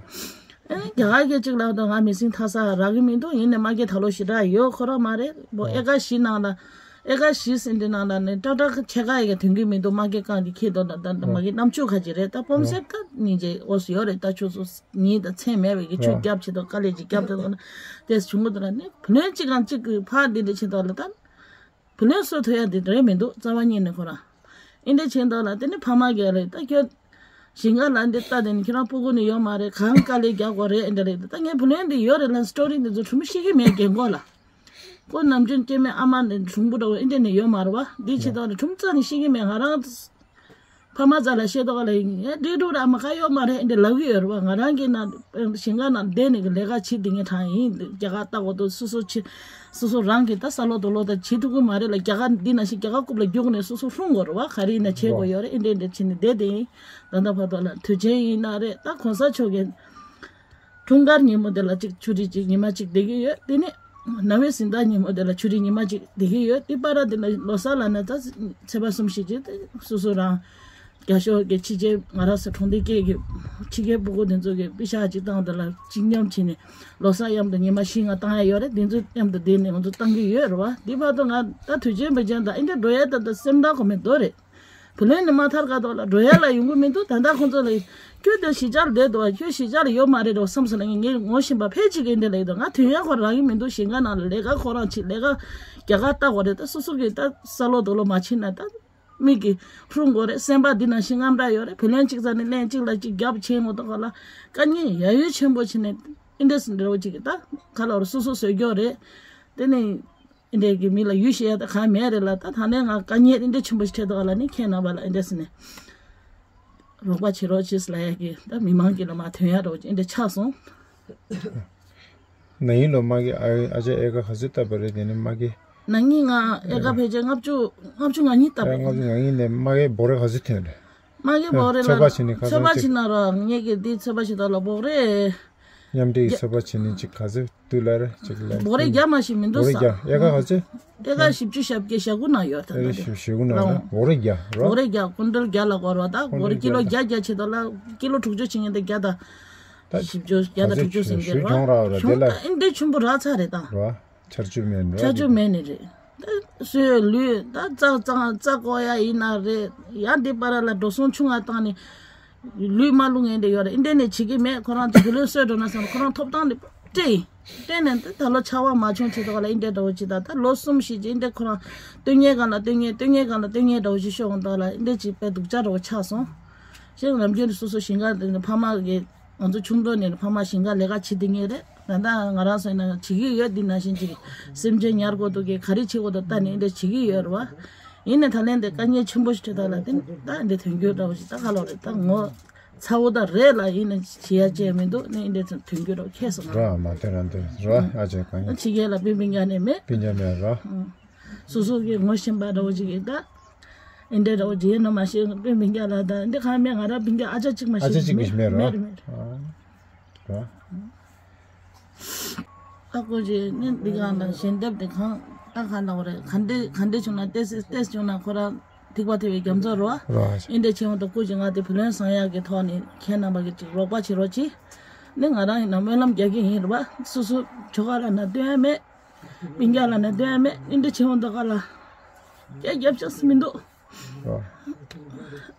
ཨེ་རྒྱ་གར་གྱི་གཅིག་ལབ་དང་ང་མི་སེམས་ཐག་ས་རག་གི་མི་འདུག་ཡིན་ནའི་མ་གི་ད་ལོ་ཞེ་དྲག་ཡོད་ཁོ་རང་མ་རེད་བོ། ཨེ་ཀ་བཞི་ནང་ལ་ཨེ་ཀ་བཞི་ཟིན་དེ་ནང་ལ་ནི་ཏག་ཏག་ཕྱེད་ཀ་ཡི་གི་དོན་གི་མི་འདུག་མ་གི་རྐང་གི་ཁྱེད་དོ་ད་ད་མ་གི་གནམ་ཆུ་ཁ་ཅིག་རེད། ད་སྤོམ་སེར་ད་ཉིན་རྗེས་འོ་སུ་ཡོད་རེད། ད་ཆུ་ཚོད་གཉིས་དང་མཚན་མེད་པའི་གི་ཆུ་རྒྱབ་ཆེད་དོ་དཀའ་ལས་ཅིག་རྒྱབ་དེ་དོ་ན་དེ་བྱུང་གི་འདུག་ལ་ནི་བུ་ལོན་གཅིག་གང་གཅིག་གི་ཕར་འདི་འདྲ་ཆེད་དོ་ལ་ད། བུ་ལོན་གསོ་ཐུབ་ཡ་དེ་རེད་མི་འདུག་རྩ་བ་ཉིད་ནས་ཁོ་རང་། ཨིན་འདྲ་བྱས་འདུག་ལ་དེ་ནི་ཕ་མ་གིས་རེད་ད་ཁྱོད། ཞིང་ཁ་ལ་འདི་ལྟ་དེ་ནི་ཁྱོད་རང་སྤུ་གུ་ནི་ཡོད་མ་རེད། གང་དཀའ་ལས་རྒྱག་དགོས་རེད་ཨིན་འདྲ་རེད། ད་ངས་བུ་ལོན་འདི་ཡོད་རེད་ལ་སི་ཊོ་རི་འདི་ཚོ་ཁྲུམ་ཤེས་ཀྱི་མེད་རྒན་གོག་ལ། ཁོ་ནམ་རྒྱུན་སྐྱེ་དམན་ཨ་མ་ནི་གྲུང་པོ་འདྲ་བོ་ཨིན་འདྲ་ནི་ཡོད་མ་རེད་བ། འདི་ཆེད་དུ་ཁྲུམ་རྩ་ནི་ཤེས་ཀྱི་མེད་ང་རང་། ཕ་མ་ཚ་ལ་བཤད་དོགས་ལ་ཡིན་ངས་འདི་འགྲོ་ར་མ་ཁ་ཡོད་མ་རེད་འདི་ལབ་གི་ཡོད་རེད་བ། ང་རང་གི་ན་ཞིང་ཁ་ན་བསྡད་ནས་གི་ལས་ཀ་བྱེད་དེ་ངས་དྲང་ཡིན་རྒྱ་གར་ལྟ་གོ་དོ་སོ་སོ་ཆེ་སོ་སོ་རང་གི་ད་ས་ལོ་དོ་ལོ་ད་བྱེད་ཐུབ་གི་མ་རེད་ལ་རྒྱ་གར་འདི་ན་ཞིག་རྒྱ་གར་རྐུབ་ལ་རྒྱུག་ནས་སོ་སོ་སྲུང་དགོས་རེད་བ། ག་རེ་ཡིན་ན་བྱེད་དགོས་ཡོད་རེད་ཨེ་འདྲས་འདྲས་བྱེད་ནས་བསྡད་དེ་ཡིན། ད་ལྟ་བར་དུ་ལ་དུས་ཆེན་ཡིན་ན་རེད་ད་གོང་ས་མཆོག་གི་འཁྲུངས་སྐར་ཉིན་མོ་དེ་ལ་གཅིག་ཆུ་རིས་གཅིག་ཉི་མ་གཅིག་བསྡད་ཀྱི་ཡོད། དེ་ནས་ནམ་བྷེ་སྦིན་ཏ་ཉིན་མོ་དེ་ལ་ཆུ་རིས་ཉི་མ་གཅིག་བསྡད་ཀྱི་ཡོད། དེ་བར་དེ་ལ་ལོ་གསར་ལ་ནི་ད་ཚེས་པ་གསུམ་བཞི་རྗེས་དེ་སོ་སོ་རང་རྒྱ་ཤོག་གི་ཕྱི་རྒྱལ་ང་རང་ཚོ་གྲོང་སྡེ་སྐད་ཀྱི་ཕྱི་རྒྱལ་སྤུ་གུ་དེ་ཚོ་གི་པི་ཤག་གཅིག་བཏང་དེ་ལ་གཅིག་མཉམ་བྱས་ནས་ལོ་གསར་མཉམ་དུ་ཉི་མ་བཞི་ལྔ་བཏང་ཡ་ཡོད་རེད། དེ་ཚོ་མཉམ་དུ་བསྡད་ནས་ང་ཚོ་བཏང་གི་ཡོད་རེད་བ། དེ་བར་དུ་ང་ད་དུས་ཆེན་བོད་ཆེན་དང་ཨིན་འདྲ་འགྲོ་ཡ་ད་ད་སེམས་ཐག་གོ་མེད་དོ་རེད། བུ་ལོན་ནི་མ་ཐར་ག་ཐོག་ལ་འགྲོ་ཡ་ལ་ཡོང་གི་མི་འདུག་ད་ལྟ་ཁོང་ཚོ་ལ་ཁྱོད་དེ་གཞིས་ཆགས་ལ་བསྡད་འདུག་བ། ཁྱོད་གཞིས་ཆགས་ལ་ཡོད་མ་རེད་འགྲོ་བསམ་སོང་ལ་ངས་ངོ་ཤེས་པ་ཕལ་ཆེར་གྱིས་འདི་ལ་ཡོད་འདུག་ང་དོན་ཡ་ཁོ་རང་གི་མི་འདུག་ཞིང་ཁ་ནང་ལ་ལས་ཀ་ཁོ་རང་བྱེད་ལས་ཀ་རྒྱ་གར་ལྟ་དགོས་རེད། ད་སོ་སོ་གི་ད་ས་ལོ་དོ་ལོ་མ་ཕྱིན་ན་ད་མིག་གིས་ཕུང་དགོས་རེད། སེམས་པ་འདི་ནང་བཞིན་རྔམ་དྲག་ཡོད་རེད། བུ་ལོན་གཅིག་ཙམ་ནས་ལན་གཅིག་ལ་གཅིག་རྒྱབ་ཆེན་ངོ་ཐོག་ལ་དཀའ་ངལ་ཡ་ཡོད་ཆེན་པོ་བྱེད་ནས་ཨིན་འདྲས་འདྲ་བོ་གཅིག་གི་ད་ག་ལ་བར་སོ་སོ་བཟོས་རྒྱུ་རེད། དེ་ནས། ཨེ་འདྲས་ཀྱི་མི་ལ་ཡུལ་ཤེས་ཡ་ད་གང་མེད་རེད་ལ། ད་ད་ནས་ང་དཀའ་ངལ་ཨེ་འདྲས་ཆེན་པོ་ཞིག་འཕྲད་འདུག་ལ་ནི་ཁྱེད་རྣམ་པ་ལ་ཨེ་འདྲས་ཟེར་ནས་རོགས་པ་བྱེད་རོགས་བྱེད་ཟེར་ལ་ཡ་གི་ད་མི་མང་གི་ལ་མ་ཐོན་ཡ་རོགས་ཨེ་འདྲས་ཆགས་སོང་། ན་ཡིན་ལོ་མ་གི་ཨ་ཨ་ཅག་ཨེ་ཀ་ག་ཚོད་བཏབ་པ་རེད། དེ་ནི་མ་གི་ན་ནིང་ང་ཨེ་ཀ་ཕལ་ཆེར་ལྔ་བཅུ་ལྔ་བཅུ་ང་གཉིས་བཏབ་པ་ལྔ་བཅུ་ང་གཉིས་ནས་མ་གི་བོ་རེ་ག་ཚོད་ཐོན་རེད། མ་གི་བོ་རེ་ལ་ཚོད་པ་བྱེད་ནི་ག་ཚོད་ཚོད་པ་བྱེད་ན་རོགས་ངེད་ཀྱི་འདི་ཚོད་པ་བྱེད་དོ་ལ་བོ་རེ། མཉམ་འབྲེལ་གྱི་ཚོད་དཔག་བྱེད་ནི་གཅིག་ག་ཚོད་དུས་ལ་རེ་གཅིག་ལ། སྒོ་རེ་རྒྱ་མ་ཞིག་མི་འདུག་ས། སྒོ་རེ་རྒྱ་ཨེ་ཀ་ག་ཚོད། ཨེ་ཀ་བཞི་བཅུ་ཞེ་བརྒྱད་ཞེ་དགུ་ན་ཡོད་ད་ཨེ་ཀ་ད་དེ། བཞི་བཅུ་ཞེ་དགུ་ན་རོ། རང་སྒོ་རེ་རྒྱ་རོ། སྒོ་རེ་རྒྱ་ཀུན་ཊལ་རྒྱ་ལ་སྐོར་བ་ད་སྒོ་རེ་ཀི་ལོ་རྒྱ་རྒྱ་ཆེ་ད་ལ་ཀི་ལོ་དྲུག་ཅུ་ཕྱིན་ངེས་ད་རྒྱ་ད། ད་བཞི་བཅུ་རྒྱ་ད་དྲུག་ཅུ་ཟིན་གྱི་རོ། གྱོང་རག་རོ་དེ་ལ། ཨེ་འདྲས་ཆུན་པོ་རག་ཚར་རེད་ད། རོ། ཆར་ཆུ་མེད་ནི་རེད། ཆར་ཆུ་མེད་ནི་རེད། ད་སོས་ལུད་ད་རྩྭ་རྩྭ་རྩྭ་བརྐོ་ཡ་ཡིན་ན་རེད། ཡང་འདི་པར་ལ་འགྲོ་སོང་ཆུང་ང་བཏང་ནས་ལུད་མ་བླུག་ངེས་འདྲ་ཡོད་རེད། ཨིན་འདྲས་ནས་བྱེད་ཀྱི་མེད། ཁོ་རང་ཚོ་བུ་ལོན་གསོས་འགྲོ་ན་བསམ་ཁོ་རང་ཐོབ་ཐང་ལ་སྤྲད་ཡིན། སྤྲད་ནས་འདི་ད་ལོ་ཆར་པ་མ་བྱུང་ཆེ་ཐོག་ལ་ཨིན་འདྲས་འདྲ་བོ་ཅི་ད་ད་ལོ་གསུམ་བཞི་ཅི་ཨིན་འདྲས་ཁོ་རང་སྟོན་ཉེས་གང་ལ་སྟོན་ཉེས་སྟོན་ཉེས་གང་ལ་སྟོན་ཉེས་འདྲ་བོ་ཅི་ཤོག་འོང་ཐོག་ལ་ཨིན་འདྲས་ཅི་དཔེ་སྡུག་ཅག་འདྲ་བོ་ཆགས་སོང་། ཞེས་ནམ་རྒྱུན་དུ་སོ་སོ་ཞིང་ཁ་འདི་ནས་ཕ་མ་གི་ང་ཚོ་ཆུང་དུས་ནས་ཕ་མ་ཞིང་ཁ་ལས་ཀ་བྱེད་དེ་ངེས་རེད། ད་ལྟ་ང་རང་ཚོ་ཡིན་ན་བྱེད་ཀྱི་ཡོད། འདི་ནང་བཞིན་ཅིག་སེམས་ཅན་ཉར་དགོས་འདུག་གི་ག་རེ་བྱེད་དགོས་འདུག་ལྟ་ནས་འདི་བྱེད་ཀྱི་ཡོད་རེད་བ། ཡིན་ནའི་ད་ལན་འདི་དཀའ་ངལ་ཆེན་པོ་ཞིག་འཕྲད་ཐོག་ལ་དེ་ད་འདི་དོན་འཁྱོལ་འདྲ་བོ་ཞིག་ད་ག་ལོག་རེད། ད་ངོ་ཚ་བོ་ད་རེད་ལ་ཡིན་ནའི་བྱེད་ཡ་ཅེས་མི་འདུག་ནས་འདི་དོན་འཁྱོལ་འདྲ་བོ་ཁེལ་སོང་ང་ར། མ་དེ་རང་དེ་ར་ཨ་ཅེ་དཀའ་ངལ་ཕྱི་རྒྱལ་ལ་པིན་པིན་རྒྱ་ནས་མེད། པིན་རྒྱ་མེད་ར། སོ་སོ་གི་ངོ་ཤེས་པ་འདྲ་བོ་ཅིག་གིས་ད། ཨིན་འདྲས་འདྲ་བོ་རྗེས་ནོ་མ་ཤེས་པའི་མི་འགའ་ལ་ད་འདི་གང་མེད། ང་རང་བིན་ག་ཨ་ཅག་གཅིག་མ་ཨ་ཅག་ཤེས་གཅིག་མེད་གི་མེད་རོ། མེད་མེད། རོ། ཨ་ཀོ་ཅེ་ནི་འདི་གང་ལ་ཞལ་འདེབས་དེ་གང་ཨ་གང་ལ་བ་རེད། ག་འདྲས་ག་འདྲས་བྱུང་ན་ཏེས་ཏེས་བྱུང་ན་ཁོ་རང་ཐིགས་པ་ཐེ་བའི་རྒྱ་མཚོ་རོ། རོ། ཨིན་འདྲས་ཆེ་བ་དང་ཀོ་ཅེ་ང་དེ་བུ་ལོན་བཟང་ཡག་གི་ཐོག་ནས་ཁྱེད་རྣམ་པ་གི་ཅིག་རོགས་པ་བྱེད་རོགས་གྱིས། ནི་ང་རང་ཡིན་ན་སྨོན་ལམ་རྒྱག་གི་ཡིན་རོ། སོ་སོ་ཆོ་ག་ལ་ན་སྟོན་ཡ་མེད། མི་འགའ་ལ་ནི་སྟོན་ཡ་མེད། ཨིན་འདྲ་བྱེད་འོང་ད་ག་ལ། སྐད་རྒྱབ་ཆགས་སུ་མི་འདུག་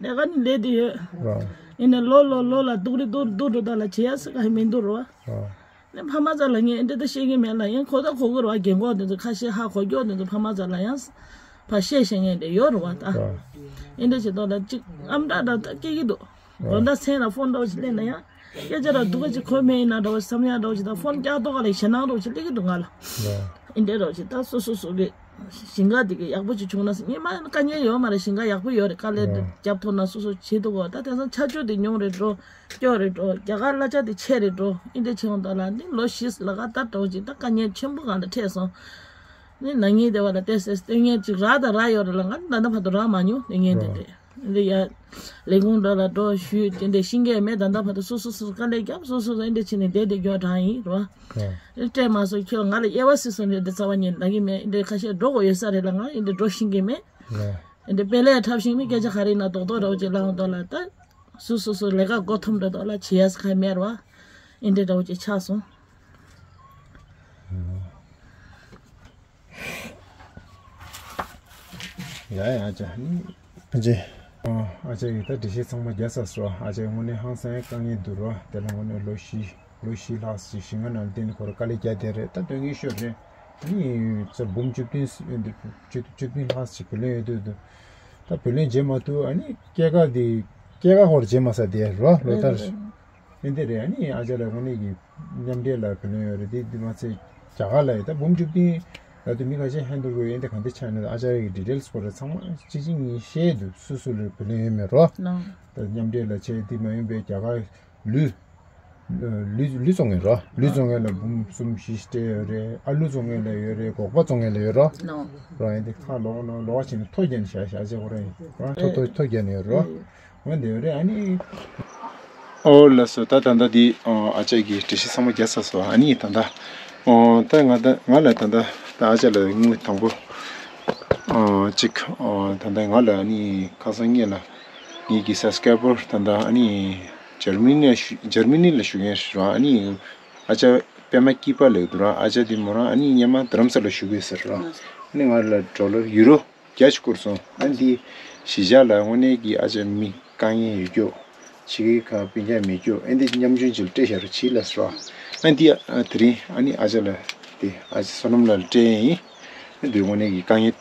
ལས་ཀ་ནི་ལས་དེ་ཡོད། ཡིན་ནའི་ལོ་ལོ་ལོ་ལ་སྡུག་རི་སྡུག་སྡུག་འགྲོ་ད་ལ་བྱེད་ཡ་སི་ག་ཧི་མི་འདུག་རོ། ནི་ཕ་མ་ཚ་ལ་ངས་ཨིན་འདྲ་ད་བཤད་གི་མེད་ལ་ཡང་གོ་ད་གོ་གི་རོ། རྒན་གོག་དེ་ཚོ་ཁ་ཤས་ཧ་གོ་རྒྱོག་དེ་ཚོ་ཕ་མ་ཚ་ལ་ཡང་ཕ་བཤད་བཤད་ངས་དེ་ཡོད་རོ་བ་ད། ཨིན་འདྲ་བྱེད་དོ་ལ་ཅིག་ཨམ་འདྲ་འདྲ་ད་སྐྱེ་གི་འདུག་དགོང་དག་མཚན་ལ་ཕོན་འདྲ་བོ་ཞིག་ལེན་ན་ཡང་སྐད་ཆ་ར་སྡུག་ག་ཅིག་གོ་མེད་ཡིན་ན་འདྲ་བོ་བསམ་ཡ་འདྲ་བོ་ཞིག་དང་ཕོན་བཀྱག་ཏོག་ག་ལ་ཞེད་སྣང་འདྲ་བོ་ཞིག་སླེབས་ཀྱི་འདུག་ང་ལ། ཨིན་འདྲའི་འདྲ་བོ་ཞིག་ད་སོ་སོ་སོ་གི་ཞིང་ཁ་དེ་གི་ཡག་པོ་ཅིག་བྱུང་ན་སྙེ་མ་དཀའ་ངལ་ཡོད་མ་རེད། ཞིང་ཁ་ཡག་པོ་ཡོད་རེད། དཀའ་ལས་རྒྱབ་ཐུབ་ན་སོ་སོ་བྱེད་ཐུབ་གོ་ད་དེང་སང་ཆར་ཆུ་དེ་ཉུང་རེད་འགྲོ་སྐྱོ་རེད་འགྲོ་རྒྱ་གར་གླ་ཆ་དེ་ཆེ་རེད་འགྲོ། ཨིན་འདྲའི་ཆེ་བ་འདྲ་ལ་འདི་ལོ་བཞི་ལ་ཁ་ད་འདྲ་བོ་ཅིག་ད་དཀའ་ངལ་ཆེན་པོ་གང་ལ་འཕྲད་སོང་། ནི་ན་ངེས་དེ་བ་ལ་ཏེ་སེ་སྟོན་ངེས་ཅིག་རག་དང་རག་ཡོད་རེད་ལ་ང་ད་ལྟ་བར་དུ་རག་མ་མྱོང་། སྟོན་ངེས་དེ་རེད། འདི་ཡ་ལས་ཁུངས་འགྲོ་ལ་འགྲོ་ཞུས་དེ་འདྲས་ཤེས་ཀྱི་མེད། ད་ལྟ་བར་དུ་སོ་སོ་སོ་དཀའ་ལས་རྒྱབ་སོ་སོ་སོ་འདི་འདྲས་བྱས་ནས་བསྡད་བསྡད་རྒྱུ་གྲང་ཡིན་རོ། སྤྲད་མ་སོང་ཁྱོད་ང་ལ་དབྱེ་བ་སྲིད་སོང་རེད་དེ་རྩ་བ་ཉིད་ལབ་ཀྱི་མེད། འདི་འདྲས་ཁ་ཤས་འགྲོ་དགོས་ཡོད་ས་རེད་ལ་ང་འདི་འདྲས་འགྲོ་ཤེས་ཀྱི་མེད། འདི་འདྲས་དཔེ་ལས་འཁྲབ་ཤེས་མེད། སྐད་ཆ་ག་རེ་ཡིན་ན་རྡོག་རྡོག་འདྲ་བོ་ཅིག་ལབ་འོང་དོ་ལ་ད། སོ་སོ་སོ་ལས་ཀ་མགོ་འཐོམ་འགྲོ་དོ་ལ་བྱེད་ཡ་ས་ཁ་མེད་རོ། ཨིན་དེ་འདྲ་བོ་ཅིག་ཆགས་སོང་། ཡ་ཡ་ཅག་ནི་ཨ་ཅེ། ཨ་ཅག་གིས་ད་འགྲེལ་བཤད་ཚང་མ་རྒྱག་ཚར་སོང་། ཨ་ཅག་དངོས་གནས་ཧང་སང་དཀའ་ངལ་འདུག་རོ། དེ་ལ་དངོས་གནས་ལོ་བཞི་ལོ་བཞི་ལྷག་ཞིག་ཞིང་ཁ་ནང་བསྡད་ནས་ཁོ་རང་དཀའ་ལས་རྒྱག་བསྡད་རེད། ད་དོན་ངན་ཤོར་རེད། ཨ་ནི་ཚེ་འབུམ་བཅུ་བདུན་བཅུ་བཅུ་བདུན་ལྷག་ཞིག་བུ་ལོན་ཡོད་དུས་འདུག་ད་བུ་ལོན་བརྗེ་མ་ཐུབ། ཨ་ནི་སྐྱེས་སྐར་དེ་སྐྱེས་སྐར་ཧོར་བརྗེ་མ་ས་དེ་རོ་ལོ་ལྟར། ཨེ་འདི་རེད། ཨ་ནི་ཨ་ཅག་ལ་དངོས་གནས་ཀྱི་མཉམ་འབྲེལ་ལ་བུ་ལོན་ཡོད་རེད། དེ་དེ་མ་ཚད་རྒྱ་གར་ལ་ཡོད། ད་འབུམ་བཅུ་བདུན་ལ་དུ་མི་ཁ་ཤས་ཧན་དུ་གོ་ཡོད། འདི་གང་དེ་ཆགས་ནས་ཨ་ཅག་གི་ཌི་ཊེལ་སི་སྐོར་ར་ཚང་མ་གཅིག་གཅིག་གཉིས་བཤད་འདུག་སུ་སུ་ལ་བུ་ལོན་ཡོད་མེད་རོ། ད་མཉམ་འབྲེལ་ལ་བྱས་དེ་མ་ཡིན་པའི་རྒྱ་གར་ལུས་ལུས་ལུས་བཙོང་མཁན་རོ། ལུས་བཙོང་མཁན་ལ་འབུམ་གསུམ་བཞི་སྤྲད་ཡོད་རེད། ཨ་ལུ་བཙོང་མཁན་ལ་ཡོད་རེད། འགོག་པ་བཙོང་མཁན་ལ་ཡོད་རོ། རོ་ཡིན་དེ་ཁ་ལོག་ནོ་ལོག་བྱས་ནས་ཐོ་རྒྱན་བྱ་བྱ་བྱེད་ཁོ་ར་ཡིན་རོ། ཐོ་ཐོ་ཐོ་རྒྱན་ཡོད་རོ། འོན་ཏེ་རེད། ཨ་ནི། ཨོ་ལགས་སོ། ད་ད་ལྟ་འདི་ཨ་ཅག་གིས་འགྲེལ་བཤད་ཚང་མ་རྒྱག་ཚར་སོང་། ཨ་ནི་ད་ལྟ་ཨོ་ད་ང་ད་ང་ལ་ད་ལྟ་ད་ཨ་ཅག་ལ་དངུལ་དང་པོ་ཨ་གཅིག་ཨོ་ད་ལྟ་ང་ལ་ཨ་ནི་ཁ་སང་ཉིན་ལ་ངེད་ཀྱི་སབ་སི་ཀ་རའི་བར་ད་ལྟ་ཨ་ནི་འཇར་མ་ནི་ལ་བཞུགས་འཇར་མ་ནི་ལ་བཞུགས་མཁན་ཞིག་ར། ཨ་ནི་ཨ་ཅག་པད་མ་སྐྱིད་པ་ལབ་འདུག་ར། ཨ་ཅག་འདི་མོ་རང་ཨ་ནི་སྔོན་མ་རྡ་རམ་ས་ལ་བཞུགས་ཡོད་ཟེར་ར། ཨ་ནི་ང་ལ་ཌོ་ལར་ཡུ་རོ་བརྒྱ་ཅིག་བསྐུར་སོང་། ཨ་འདི་གཞིས་ཆགས་ལ་དངོས་གནས་ཀྱི་ཨ་ཅག་མི་དཀའ་ངལ་ཡོད་རྒྱུ། ཕྱི་རྒྱལ་ཁག་སྤུན་ཀྱག་མེད་རྒྱུ། ཨ་འདི་མཉམ་ཞུགས་ཅིག་སྤྲད་བཞག་རོགས་གྱིས་ལབ་སོང་། ཨ་འདི་ཨ་དེ་རིང་ཨ་ནི་ཨ་ཅག་ལ་དེ་ཨ་ཅག་བསོད་ནམས་ལགས་ལ་སྤྲད་ཡིན། ཨ་འདི་དངོས་གནས་ཀྱི་དཀའ་ངལ་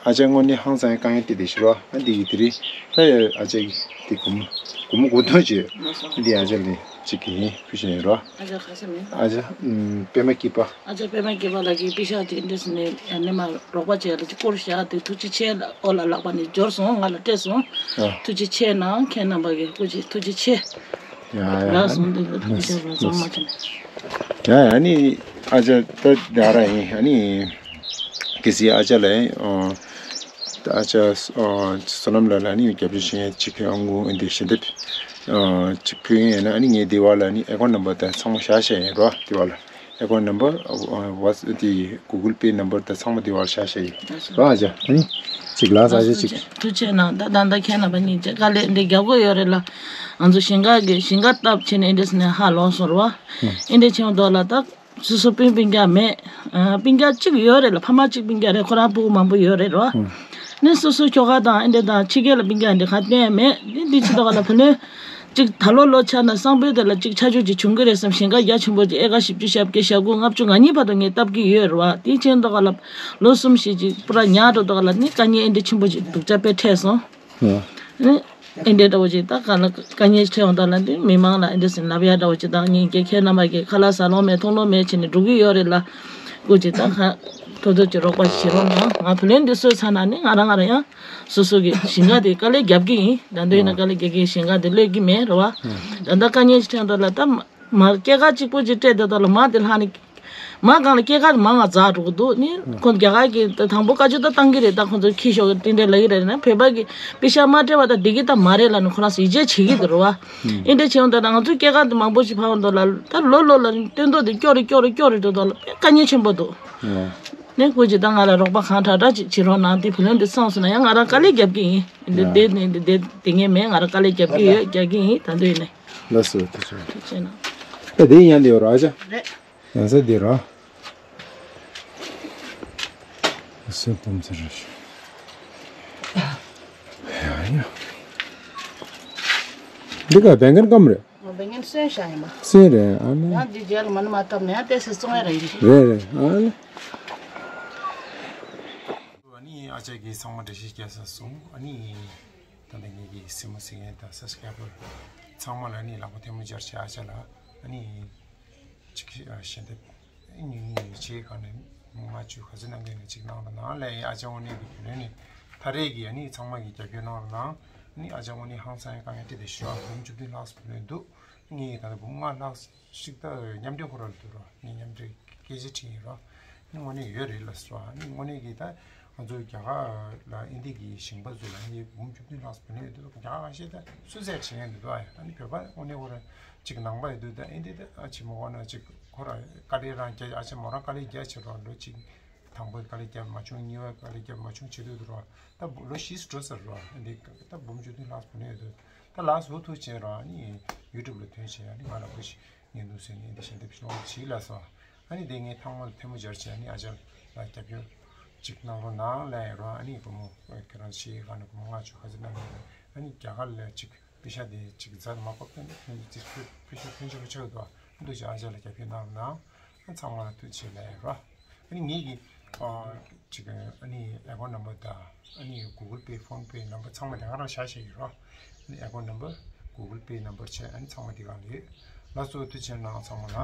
ཨ་ཅག་དངོས་གནས་ཧང་སང་དཀའ་ངལ་དེ་དེ་ཞིག་རོ། ཨ་འདི་གི་དེ་རིང་ད་ཡ་ཨ་ཅག་གི་དེ་སྒོར་མོ་སྒོར་མོ་དགུ་སྟོང་བྱས། ཨ་འདི་ཨ་ཅག་ལ་ཅིག་གི་ཡིན་ཕུལ་བཞིན་ཡིན་རོ། ཨ་ཅག་ཁ་ཤས་མིན། ཨ་ཅག་ཨམ་པད་མ་སྐྱིད་པ། ཨ་ཅག་པད་མ་སྐྱིད་པ་ལགས་ཀྱིས་པེ་ཤག་དེ་འདྲས་ནས་ནས་མ་རོགས་པ་བྱས་ལ་ཅིག་བསྐུར་བཞག་དེ་ཐུགས་རྗེ་ཆེ་ལ་ཨོ་ལ་ལག་པ་ནས་འབྱོར་སོང་། ང་ལ་སྤྲད་སོང་། ཨ། ཐུགས་རྗེ་ཆེ་གནང་། ཁྱེད་རྣམ་པ་གི་སྐུ་མཁྱེན་ཐུགས་རྗེ་ཆེ། ཡ་ཡ། ལགས་སོང་། འདི་ལ་ཐུགས་རྗེ་ཆེ་ལ་ཚང་མ་བྱས་ནས། ཡ་ཡ། ཨ་ནི་ཨ་ཅག་ད་ད་ར་ཡིན། ཨ་ནི་གལ་སྲིད་ཨ་ཅག་ལ་ཨོ་ད་ཨ་ཅག་ཨོ་བསོད་ནམས་ལགས་ལ་ཨ་ནི་རྒྱབ་སྐྱོར་བྱེད་མཁན་ཅིག་ཕེབས་ཨང་གུ་ཨ་འདི་ཞལ་འདེབས་ཨོ་ཅིག་ཕུལ་ཡིན། ཡིན་ན་ཨ་ནི་ངས་འདི་བ་ལ་ཨ་ནི་ཨེ་ཀའུན་ཊི་ནམ་བར་དང་ཚང་མ་བཞག་བཞག་ཡིན་རོ། འདི་བ་ལ། ཨེ་ཀའུན་ཊི་ནམ་བར། ཝ་དེ་གུ་གལ་པེ་ནམ་བར་དང་ཚང་མ་དེ་བར་བཞག་བཞག་ཡིན། རོ་ཨ་ཅག་ཨ་ནི་གཅིག་ལ་ས་ཆ་གཅིག་ཐུགས་རྗེ་གནང་། ད་ད་ད་ཁྱེད་རྣམ་པ་གཉིས་ཀྱིས་དཀའ་ལས་འདི་རྒྱབ་དགོས་ཡོད་རེད་ལ། ང་ཚོ་ཞིང་ཁ་གི་ཞིང་ཁ་བཏབ་བྱས་ནས་འདི་འདྲས་ནས་ཧ་ལོག་སོང་རོ། ཨ་འདྲས་བྱས་འདུག་ལ། ད་སོ་སོ་སྤུན་སྤུན་ཀྱག་མེད། ཨ་སྤུན་ཀྱག་གཅིག་ཡོད་རེད་ལ། ཕ་མ་གཅིག་སྤུན་ཀྱག་རེད། ཁོ་རང་ཕྲུ་གུ་མང་པོ་ཡོད་རེད་རོ། ནི་སོ་སོ་ཁྱོ་ག་དང་ཨ་འདྲས་དང་ཕྱི་རྒྱལ་ལ་སྤུན་ཀྱག་འདི་ག་བསྟན་མེད། འདི་འདི་ཕྱི་ཐོག་ལ་བུ་ལོན། གཅིག་ད་ལོ་ལོ་ཆགས་ན་སང་ཕོད་དེ་ལ་གཅིག་ཆ་འཇོག་ཅིག་བྱུང་གི་རེད་བསམ། ཞིང་ཁ་རྒྱ་ཆེན་པོ་ཅིག་ཨེ་ཀར་བཞི་བཅུ་ཞེ་བརྒྱད་ཞེ་དགུ་ལྔ་བཅུ་ང་གཉིས་བར་དུ་ངས་བཏབ་ཀྱི་ཡོད་རེད་བ། དེ་ཕྱིན་ཐོག་ལ་ལོ་གསུམ་བཞི་ཅིག་པུ་ར་ཉག་འགྲོ་ཐོག་ལ་ནི་དཀའ་ངལ་ཨེ་འདྲ་ཆེན་པོ་ཅིག་སྡུག་ཅག་དཔེ་འཕྲད་སོང་། ཨ་ནི་ཨེ་འདྲ་འདྲ་བོ་ཅིག་ད་ག་ལ་དཀའ་ངལ་འཕྲད་འོང་དོག་ལ་འདི་མི་མང་ལ་ཨེ་འདྲ་ཟིན་ལབ་ཡ་འདྲ་བོ་ཅིག་དང་། ངས་ཀྱི་ཁྱེད་རྣམ་པ་གི་ཁ་ལག་ཟ་ལོང་མེད་མཐོང་ལོང་མེད་བྱས་ནས་འགྲོ་གི་ཡོད་རེད་ལ། སྐུ་མཁྱེན་ད་ཁ་ཐོ་ཐོ་ཅིག་རོགས་པ་ཞིག་བྱེད་རོགས་གནང་། ང་བུ་ལོན་འདི་གསོས་ཚར་ན་ནི་ང་རང་ང་རང་ཡང་སོ་སོ་གི་ཞིང་ཁ་དེ་དཀའ་ལས་རྒྱབ་ཀྱི་ཡིན། ད་དུང་ཡིན་ན་དཀའ་ལས་རྒྱག་གི་ཡིན། ཞིང་ཁ་དེ་གློད་ཀྱི་མེད་རེད་བ། ད་ལྟ་དཀའ་ངལ་ཞིག་འཕྲད་འདུག་ལ། ད་མ་སྐྱེས་སྐར་གཅིག་པོ་ཅིག་སྤྲད་བསྡད་འདུག་ལ། མ་དེ་ལྷག་ནི་མ་གང་ལ་སྐྱེས་སྐར་དེ་མ་ང་འཛག་འགྲོ་གི་འདུག་ནི། ཁོང་རྒྱ་གར་གྱི་ད་དང་པོ་བཀའ་ཆོས་ད་བཏང་གི་རེད། ད་ཁོང་ཚོ་ཁྱི་ཤོག་གི་དེ་འདྲ་ལབ་ཀྱི་རེད་ན། བོད་པ་གི་པེ་ཤག་མ་སྤྲད་པ་ད་བསྡད་ཀྱི་ད་མ་རེད་ལ་ནི་ཁོ་རང་ཚོ་ཡིད་ཆེས་བྱེད་ཀྱི་འདུག་རེད་བ། ཨིན་འདྲ་བྱས་འོང་ད་ང་ཚོའི་སྐྱེས་སྐར་དེ་མང་པོ་ཞིག་ཕབ་འདུག་ལ། ད་ལོ་ལོ་ལ་ནི་སྟོན་ཐོག་དེ་སྐྱོ་རེ་སྐྱོ་རེ་སྐྱོ་རེ་འགྲོ་འདུག་ལ། དཀའ་ངལ་ཆེན་པོ་འདུག་ནས་ཁོ་ཅིག་ད་ང་ལ་རོགས་པ་གང་དྲག་དྲག་ཅིག་བྱེད་རོགས་གནང་། དེ་བུ་ལོན་དེ་བསམ་སོང་ན་ཡང་ང་རང་དཀའ་ལས་རྒྱབ་ཀྱི་ཡིན། འདི་ཡ། དེ་ནི་འདི་དེ་དེ་ངས་མེད། ང་རང་དཀའ་ལས་རྒྱབ་ཀྱི་ཡོད། རྒྱག་གི་ཡིན། ད་འདོད་ཡིན་ནས། ལགས་སོ། ཐུགས་རྗེ་ཆེ། ཐུགས་རྗེ་གནང་། ད་དེ་ཡང་འདི་ཡོད་ར་ཨ་ཅག་རེད། ཡང་ས་འདི་ར། ཡང་ས་དུམ་ཚེ་ར་ཤི། ཡ་ཡ། འདི་ག་བེང་གན་ཀམ་རེད། ཨོ་བེང་གན་སོན་ཤ་ཡིན་པ། སོན་རེད་ཨ་ནི། ཡང་འདི་རྗེས་ལ་མ་ནི་མ་བཏབ་ནས་ཡང་ཏོག་ཙམ་བཙོང་ཡ་ར་ཡིན། རེད་རེད་ཨ་ནི། ཨ་ནི་ཨ་ཅག་གིས་ཚང་མ་འགྲེལ་བཤད་བརྒྱབ་ཚར་སོང་། ཨ་ནི་ད་ལྟ་ངེད་ཀྱི་སེམས་མ་སེམས་ཡན་དང་སབ་སི་ཀ་རའི་བར་ཚང་མ་ལ་ཨ་ནི་ལག་པ་ཐལ་མོ་སྦྱར་བྱས་ཨ་ཅག་ལ་ཨ་ནི་ཅིག་ཞལ་འདེབས་ཉུང་ཉུང་ཡིན་བྱས་གང་ནས་མ་བཅུ་ག་ཚོད་གནང་མཁན་ནས་ཅིག་གནང་རོགས་གནང་ལས། ཨ་ཅག་དངོས་གནས་ཀྱི་བུ་ལོན་ནི་ཐ་རེས་ཀྱི་ཨ་ནི་ཚང་མ་གིས་རྒྱབ་སྐྱོར་གནང་རོགས་གནང་། ཨ་ནི་ཨ་ཅག་དངོས་གནས་ཧང་སང་ཡང་དཀའ་ངལ་འཕྲད་བསྡད་ཤག་འབུམ་བཅུ་བདུན་ལྷག་བུ་ལོན་འདུག་ངས་ད་ལྟ་འབུམ་ལྔ་ལྷག་ཞིག་ད་མཉམ་འབྲེལ་ཁོ་ར་ལ་འདུག་ར། ངས་མཉམ་འབྲེལ་སྐད་ཆ་དྲིས་ཡིན་ར། ནི་དངོས་གནས་ཡོད་རེད་ལ་ཟེར་བ། ནི་དངོས་གནས་ཀྱི་ད་ང་ཚོ་རྒྱ་གར་ལ་ཨིན་ཌི་གི་ཞིང་པ་ཚོ་ལ་ནི་འབུམ་བཅུ་བདུན་ལྷག་བུ་ལོན་ཡོད་འདུག་རྒྱ་གར་ཁ་ཤས་ད་སུད་སི་ཡར་བྱེད་མཁན་འདུག་ཨ། ནི་བོད་པ་དངོས་གནས་ཁོ་ར་ཅིག་ནང་པ་ཡོད་འདུག་ད་ཨིན་ཌི་ད་ཨ་ཅེ་མོ་ཁོ་ན་ཅིག་ཁོ་ར་དཀའ་ལས་རང་རྒྱག་ཨ་ཅེ་མོ་རང་དཀའ་ལས་རྒྱག་བྱེད་རོགས་ལོ་ཅིག་དང་པོ་དཀའ་ལས་བརྒྱབ་མ་བྱུང་། གཉིས་པ་དཀའ་ལས་བརྒྱབ་མ་བྱུང་བྱེད་འདོད་འདུག་རོགས། ད་ལོ་བཞི་འགྲོ་ཟེར་རོགས། འདི་ད་འབུམ་བཅུ་བདུན་ལྷག་བུ་ལོན་ཡོད་འདུག་ད་ལགས་སོ་ཐུགས་རྗེ་ཆེ་རོགས། ནི་ཡུ་ཊུབ་ལ་ཐོན་བྱས་ནི་ང་ལ་ཁུ་ཤི། ངས་འདུག་ཟེར་ནས་འདི་བཞིན་འདེབས་ཤོག་ཅིག་ལ་སོ། ཨ་ནི་དེ་ངས་ཐང་མ་ལ་ཐལ་མོ་སྦྱར་བྱས། ཨ་ནི་ཨ་ཅག་ལ་རྒྱབ་སྐྱོར་ཅིག་གནང་རོགས་གནང་ལབ་ཡིན་རོགས། ཨ་ནི་བུ་མོ་ཁྱེད་རང་ཤེས་ག་ནས་བུ་མོ་ལྔ་བཅུ་ག་ཚོད་གནང་ཡོད། ཨ་ནི་རྒྱ་གར་ལ་ཅིག་པེ་ཤ་དེ་ཅིག་རྫ་མ་བབས་ཏེ་ནི་ཁྱོད་ཚོ་ཅིག་པེ་ཤ་ཐོན་ཆོག་ཆོག་འདུག་འདུག་ཅིག་ཨ་ཅག་ལ་རྒྱབ་སྐྱོར་གནང་རོགས་གནང་། ཨ་ཚང་མ་ལ་ཐུགས་རྗེ་ཆེ་ལབ་ཡིན་རོགས། ཨ་ནི་ངེད་ཀྱི་ཨ་ཅིག་ཨ་ནི་ཨེ་ཁོན་ནམ་བར་དང་ཨ་ནི་གུ་གལ་པེ་ཕོན་པེ་ནམ་བར་ཚང་མ་དེ་ག་རང་བཞག་བཞག་ཡིན་རོགས། ཨ་ནི་ཨེ་ཁོན་ནམ་བར་གུ་གལ་པེ་ནམ་བར་བྱས། ཨ་ནི་ཚང་མ་དེ་ག་རང་རེད། ལགས་སོ། ཐུགས་རྗེ་གནང་ཚང་མ་ལ།